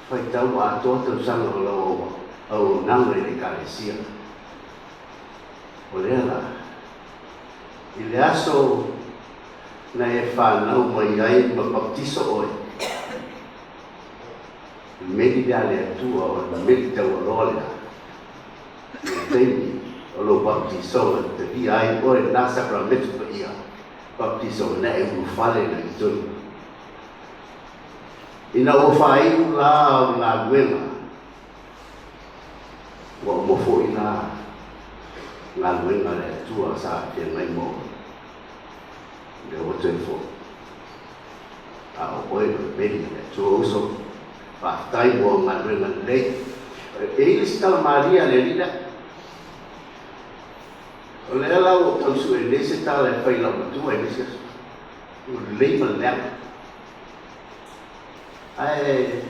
faitau atoa tausaga o lau auaunaga i le Ekalesia. O lea la, i le aso na e fanau mai ai ma baptiso oe, meli lea a le Atua o le meli taualoa lea, i le taimi o lou baptisoga na talia ai oe lena sakrametu paia. Baptiso na e ulufale na i tonu. Ina ua faaiu la au galuega, ua uma foi la galuega a le Atua sa feagai ma oe. Lea ua toe foi. A o oe o le meli a le Atua uso, faafetai mo au galuega lelei. E i ai le isi tala malie a le Alii lea. O lea la ua ou tau sue nei se tala e fai i lau matua i le isi aso. Ua lelei ma le leaga. Ae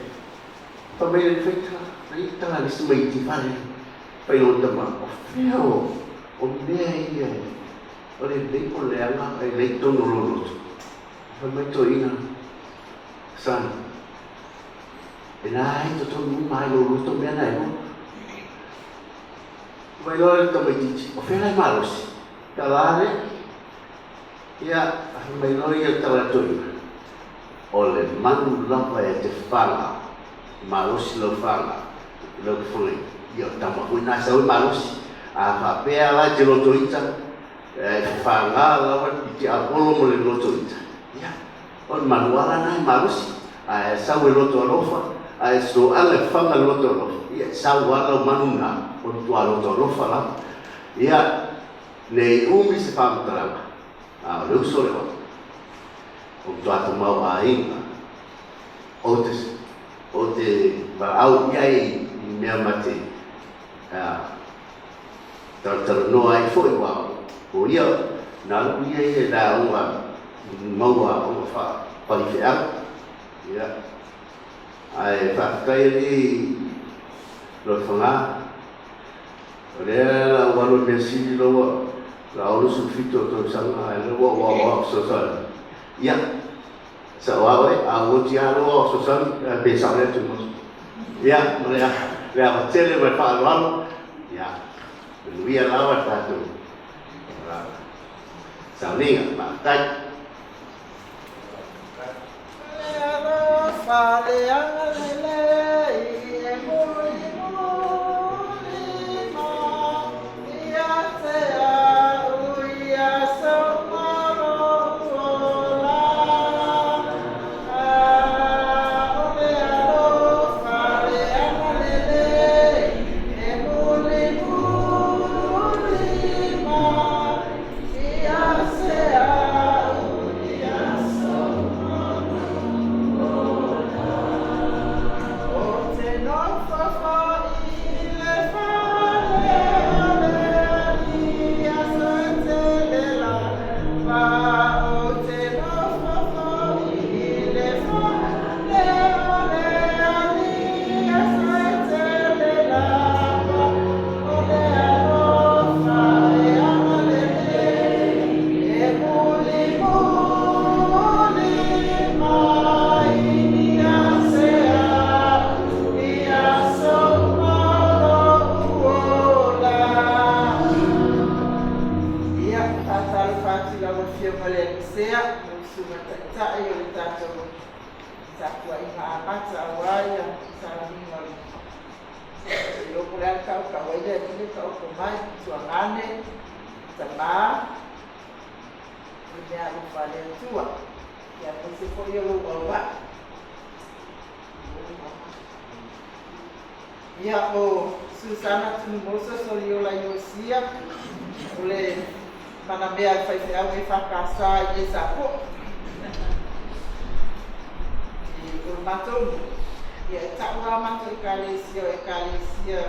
fai mai le fai tala, fai tala le isi tamaiti fale. Fai lona tama, o fea o, o mea ia o le lelei po o le leaga e lelei i totonu o lou loto. Fai mai toeaina, son, e na ai totonu uma lava i lou loto mea na e lua. Mai loa le tamaitiiti, o fea la e malosi? Tala ane, ia, fai mai loa ia tala toeaina, o le manu lava e te faga, malosi lau faga i lau fagaina, ia o tama foi na e sau e malosi. A faapea la e te loto ita, e faga lava i te apolo ma le loto ita, ia, o le manu lava la na e malosi. A e sau e loto alofa, a e soaga e faga le loto alofa, ia e sau lava lau manu na, o le matua loto alofa lava. Ia. Ne i umi se faamatalaga, a o le uso le oe, o matua tumau aiga, ou te, ou te valaau i ai i mea ma te talatalanoa ai foi, aua o ia, na alu ia ia i le aoga maua aoga faa-faifeau. Ia, ae faafetai alii Lotofaga, o lea la ua alu i le mea sili lou la 67 o tausaga, ae lea ua ou aoao fesoasoani. Ia, sao lava oe, a ua oti lava lou aoao fesoasoani, pe sao lea Tuimaso. Ia, ma le, le ava tele ma le faaaloalo, ia, manuia lava le tatou sauniga. Faafetai. Ia, faatalofa atu i lau Afioga i le Alii lau Susuga Taitai o le tatou tapuaiga amata aua ia sauniga o le iloa po o le a le tautau ai le alii le taoto mai, tuagane, tamā, le mea alofa a le Atua, ia aemaise foi o lou auvaa. Ia, o Susana Tunumoso Soliola Iosia, o le manamea a le faifeau EFKS i nei Sapoe. I o le matou nuu, ia e tau lava matou ekalesia o ekalesia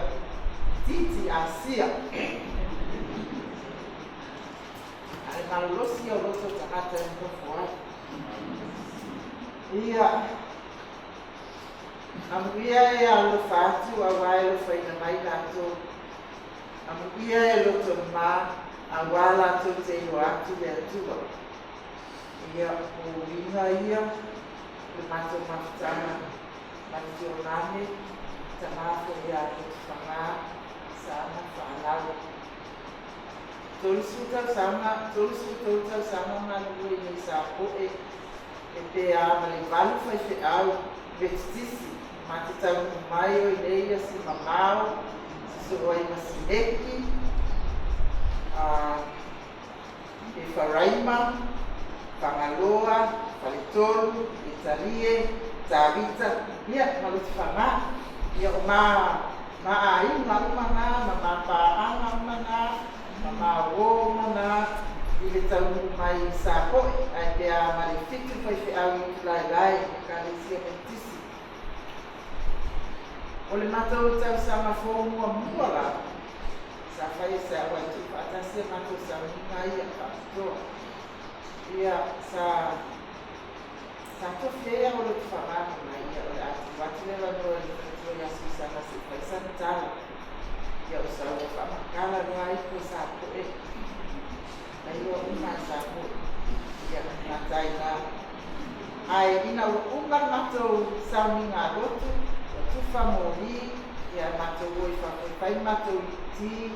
itiiti Asia. A le malolosi ia o loto o tagata e nonofo ai. Ia, Amuia e alofa atu auā e alofaina mai latou. Amuia e loto mā auā latou te iloa atu le Atua. Ia, o uiga ia o le matou mafutaga ma le tuagane, tamā foi ia Lotofaga, sa ma fanau. 30 tausaga, 33 tausaga galulue i nei Sapoe, e pe a ma le 8 faifeau Metotisi, ma te taunuu mai o i nei ia si mamao, sosoo ai ma Sineki, a Efaraima, Fagaloa, Faletolu, Etalie, Tavita, ia, ma Lotofaga. Ia, o ma, ma aiga uma na, ma ma paaga uma na, ma ma uō uma na, i le taunuu mai i Sapoe, ae pe a ma le 7 faifeau i Utulaelae, Ekalesia Metotisi. O le matou tausaga fou muamua lava, sa fai e se au ai tuufaatasi a matou sauniga ia faapitoa. Ia, sa, sa tofi ai au e Lotofaga mai ia o le a tuu atu le avanoa i le faletua ia Susana se i fai sana tala. Ia o sau ua faamatala loa ai koe Sapoe. Lailoa uma e Sapoe. Ia, matai la. Ae ina ua uma le matou sauniga a lotu, ua tufa moli, ia matou o i fafo e fai matou ti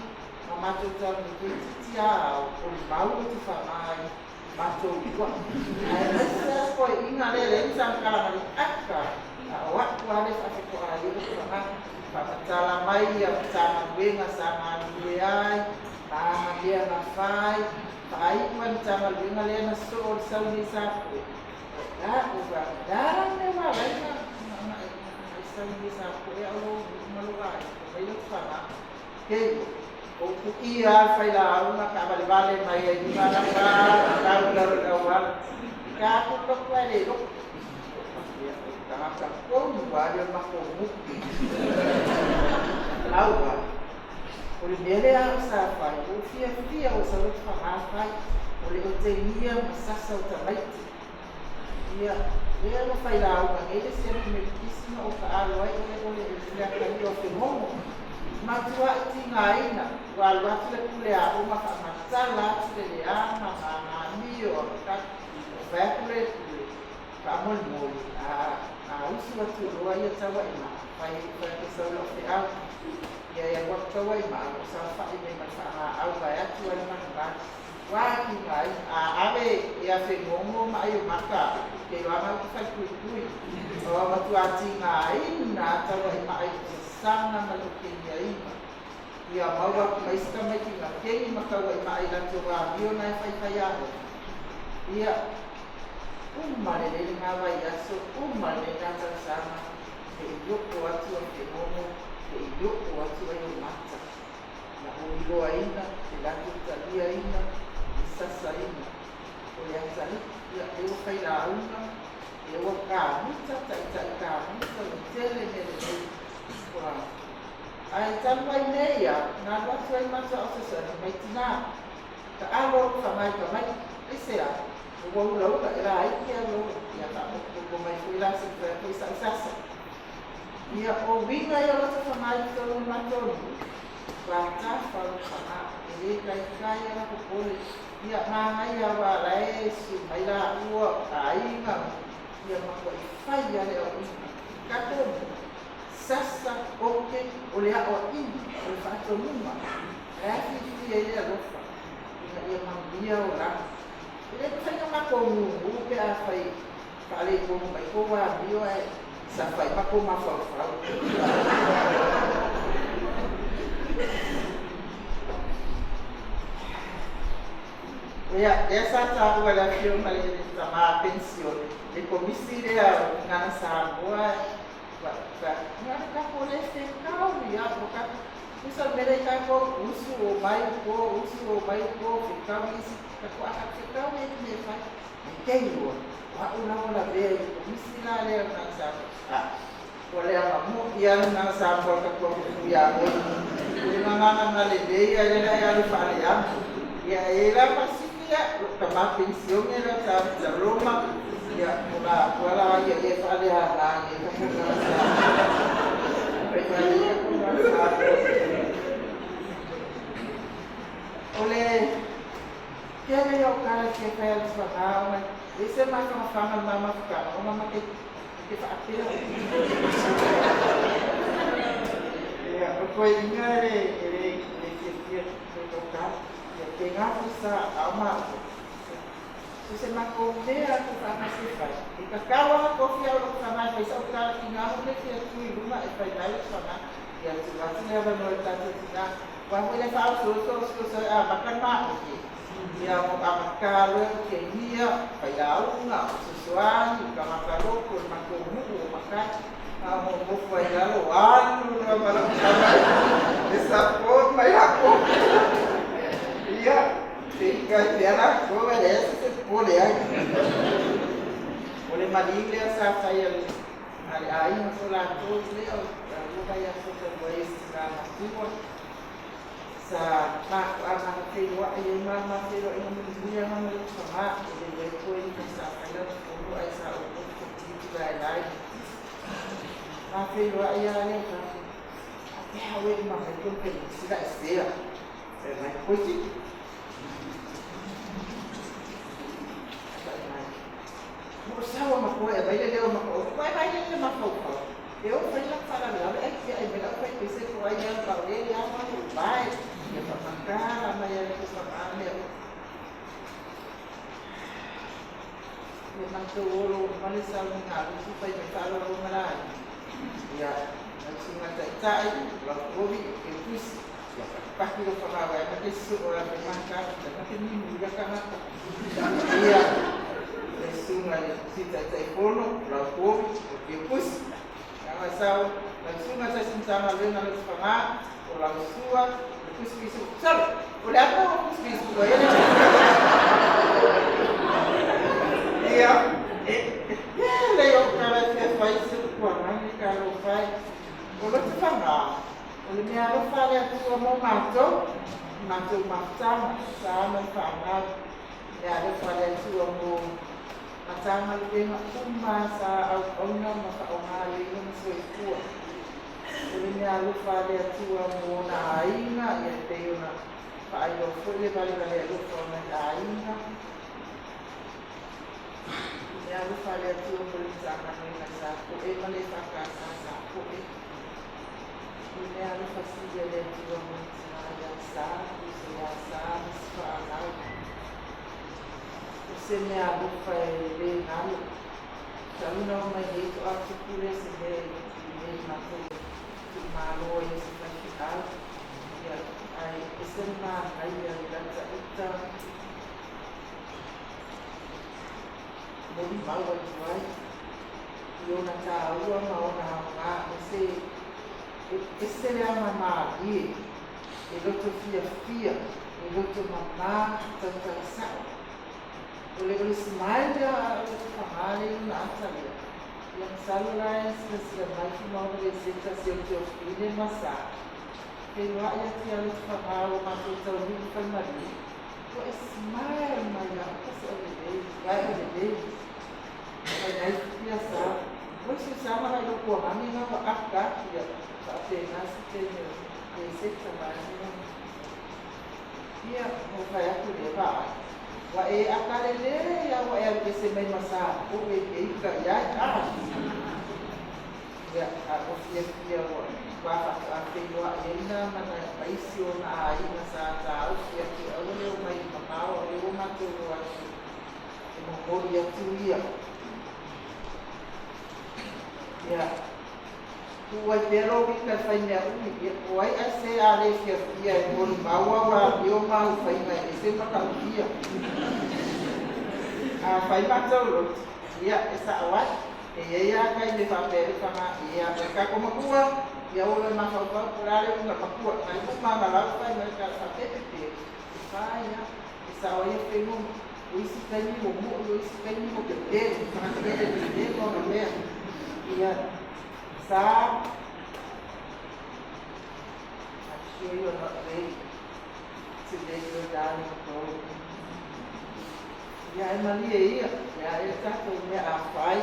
ma matou taunuu toeitiiti a ao o le mau Lotofaga i matou ua. Ae aemaise lava le toeaiina lea e leai ni samakalaga le aka, a o a'u lava le faafeto'a ai e Lotofaga. Faamatala mai ia Matagaluega sa galulue ai, ma aga mea na fai, faaiu ai Matagaluega lea na soo le sau nei Sapoe. O la'u va, o le a la le mea ua ala ai ona e sau nei Sapoe a o lou nuu ma lou aiga, fai mai Lotofaga, kei. O utuia le failauga taavalevale mai ai luga lapa tau i lalo i le auala. Tatou lotu ae le lotu. Ia, o le tagata tonu lava lea o le matou nuu. Lau lava, o le mea lea au sa fai, ua ou fiafia ua sau le fagā fai, o le otegia ma sasa o tamaiti. Ia, lea ua failauga nei le siaki Metotisi ma ou taalo ai ole ole i le ataia o Fegogo. Matuai tigaina, ua alu atu le pule aoga faamatala atu le leaga ma amio a ka o fai atu le pule faamolemole a a usu atu loa ia tauaimaa fai fai atu e sau lau feau. Ia e alu atu tauaimaa o lo o saofai mai ma le faagaau vaeatu ai le manumanu. Ua tigaina, a ave ia Fegogo ma Aiomaka ke iloaga au te falepuipui. Ua matua tigaina a tauaimaa i le sasaga ma le otegiaina. Ia maua atu ma isi tamaiti ma keni ma tauaimaa i latou amio na e faifai aoga. Ia uma lelei lena vaiaso, uma lelei lena tausaga, se'i oo atu a Fegogo, se'i oo atu Aiomata. Na ou iloaina, le latou taliaina, le sasaina o le atalii. Ia, lea ua fai lauga, lea ua kamuta, taitai kamuta, ua tele mea lelei ua. Ae talu ai nei ia, na alu atu ai matou aososoga mai tina. Taalo atu faga i tamaiti. Aisea? Ua ulaula e laiti a loa. Ia faapopopo mai foi la se i toe atu ai sau sasa. Ia, o uiga ia o lata faga i totonu o le matou nuu, ua tafa lou faga, e le taitai a la popole. Ia, manaia aua la e susu mai laua o aiga, ia matuai fai lava le aoaiga. Tatou nuu, sasa, ote, o le aoaiga, o le faatonuga, la e fiafia ai le alofa ina ia manuia olaga. E le mafai ona matou gugu pe afai faaletonu mai tou amio ae safa ai matou mafaufau. Ia, lea sa taua e le Afioga i le Tama Penisione le Komisi lea o Gagana Samoa. Tatou le fetau ia o tatou tusa o le mea lea i tatou usu o mai po usu o mai po fetau isi tatou a tatou fetau e le mea e fai ai te iloa o a'u la ua lavea i le komisi la lea o Gagana Samoa a ua leaga moi a le Gagana Samoa le tatou atunuu ia oe o le gagana na lelei ae lea la e alu faaleaga ia e la pasiki ia lou tama penisione lea sa Roma ia o la ua la ia ia faaleaga ai tatou Gagana Samoa fai mai tatou Gagana Samoa o le tele ia o tala e fia fai a le faga ona e ese mafanafana le ma mafutaga ona ma te te faapea. Ia, o toeaiina e le, e le, e le fiafia i le tauta. Ia, te gafo sa ao maua. So se matou mea atu faatasi e fai. E tatau lava tofi au lou fana e fai sau tala tina ho le fia tu i luma e fai mai lou fana. Ia tuu atu le avanoa i le tatou tina. Aua foi le faaosoosoosoosoo e amata le maoki. Ia mo amata loa e otegia, failauga, o fesoasoani, o tagata loto, o le matou nuu, o matai. A o nofo ai lalo, alu loa ma lau tama e support mai latou. Ia, se i kai pea latou, e leai se popole ai. O le maliu lea sa fai a le a le aiga fo latou lea o lua vaiaso talu ai e se matua. Sa mafuaaga na feiloai ai ma ma feiloaiga mulimuli lava ma le ufagā e le ai toeaina sa fai lana fono ae sa ou loto tiutilaelae i le tisi. Ma feiloai lava lea tatou a te hau e ma mai tonu pe sila e sea. E mai koe tiki. Mo sawa ma koe e mai le leo ma koe. Koe mai le le mafaufau. E o fai la faalavelave ai fia ai mai lau fai pese ko ai au ka le le ama ko mai. Ia whamakara mai ai ko whakamea. Ia matou olo ma le saunoaga a Lutu fai mai faalolo ma lai. Ia lau susuga taitai, o lau kovi, o ke tusi. Ia patipati lo whakawae ma te susu o la te maka, ia ma te nimu ia tangata. Ia le susuga le si taitai fono, o lau kovi, o ke tusi. Ia sau, lau susuga sa simsanga le na le whanga, o O lau sua, le pisipisi, solo, o le a le mea ua pisipisi ai le Ia, e lelei o tala e fia fai se upu anani talofa e. O loto faga, o le mea alofa a le Atua mo matou, matou mafutaga, sa ma le fanau. Mea alofa a le Atua mo Matagaluega uma sa auauna ma faaaoga le lona soifua. O le mea alofa a le Atua mo ona aiga, ia e pei ona faailoa foi le valevale alofa o nai aiga. O le mea alofa a le Atua mo le Matagaluega sa po'e ma le EFKS sa po'e. O le mea alofa sili a le Atua mo le tina ia Sa, le uso ia Sa ma si fanau. O se mea alofa e le galo. Talu na omai nei to'a tupu lea se mea i nei matou itumalo ai o se faifeau. Ia, ae ese le manaia i lata uta molimau atu ai i ona taua ma ona aoga aemaise e ese le aga malie e loto fiafia, e loto mama, tautala sa'o. O le o le smile lea a o le faga lea i lona ata lea, ia masalo la e silasila mai Fumaono le se tasi o Teofine ma Sa, feiloai atu ia Lotofaga ua matou taunuu i Falemaliu, ua e smile mai lava, oka se o lelei, vae o lelei. Fai mai ia Sa, oi Susana vai lou kuagani na ua aka atu ia, faapena se taimi o Leseta vae. Ia, ua fai atu lea, vaai, ua e aka lelei lava ua e alu ese mai ma Sa po'e e ika i ai, a. Ia, a ua fiafia ua ua faatoa feiloai ai na ma na ma isi o ona aiga sa taofi atu e aua le omai i mamao a o lea ua matou o atu e momoli atu ia. Ia, tuu ai pea lou ika e fai mea umi, ia, o ai ae se a le fiafia e molimau au amio ma au faiga e ese matautia. A fai matou loto, ia, e sa'o ai. E i ai lava taimi e faapea ai le faga, ia, o le tatou matua, ia ola e mafaufau po o le a le uiga o le matua, na i uma lava lau fai mai le tala faapea, pe, e fai lava, e sa'o ai e feno, o isi taimi ua mo'i, o isi taimi ua pepelo, tagata e le pepelo ona mea. Ia, sa, I'm sure you are not ready to let your darling go. Ia, e malie ia, ia e tatou mea a fai,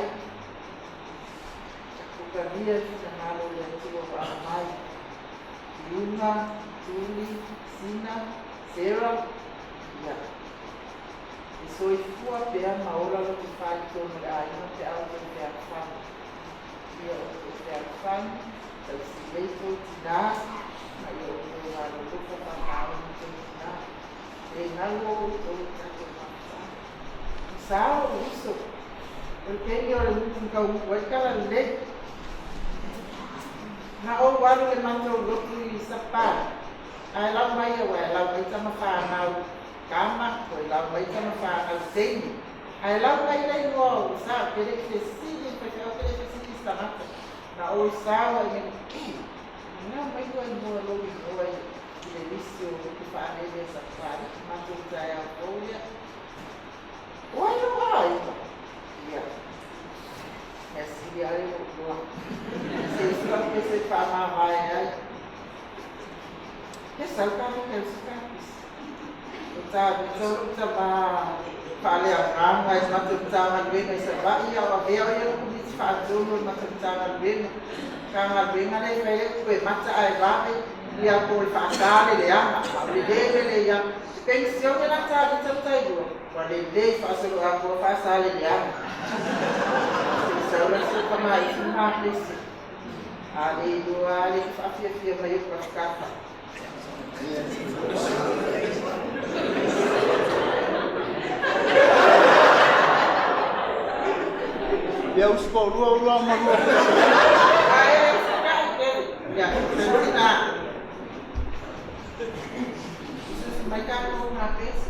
utagia le finagalo o le Atua ua aumai. Iuga, Tuli, Sina, Sarah, ia. E soifua pea ma ola loto faitonu i le aiga pe a outou fealofani. Ia outou fealofani, tausi lelei tou tinā, ma ia outou alolofa faamaoni i tou tinā. E galo outou i tatou mafutaga. Sa lou uso, o le taimi o le gutu na taunuu ai le talalelei. Na ou alu i le matou lotu i Sapali, ae lau mai aua e lau mai tama fanau tama, toe lau mai tama fanau teine. Ae lau mai le igoa o Sa, ou te le i fesili i le faifeau, ou te le i fesili i se tagata. Na ou sao ai nei, e, lau mai lua igoa lou igoa i le lisi o lotu faalele a Sapali, matou taeao fou lea. O ai lou aiga? Ia, mea sili lava lea ua ou iloa. Se i lau pese e faamavae ai. Ke sau ka ke usi ka pisi. O tā vita o lou tama faaleagaga i matou Matagaluega i Savaii, a o avea o ia le Komiti Faatonu o le matou Matagaluega. Matagaluega lea e fai ai upu e mata ae vave, ia po o le faata le leaga, a o le le lelei lava. E penisione la tā vita o tailua, ua lelei faasoloatoa faasaleleaga. Se i sau la si ou tamaifi ma pese. A le iloa lava le faafiafia mai o tafatafa. Ia usi toalua ua ma lua pese. Ae usitai tele. Ia, se tina. Usiusi mai tatou ma pese.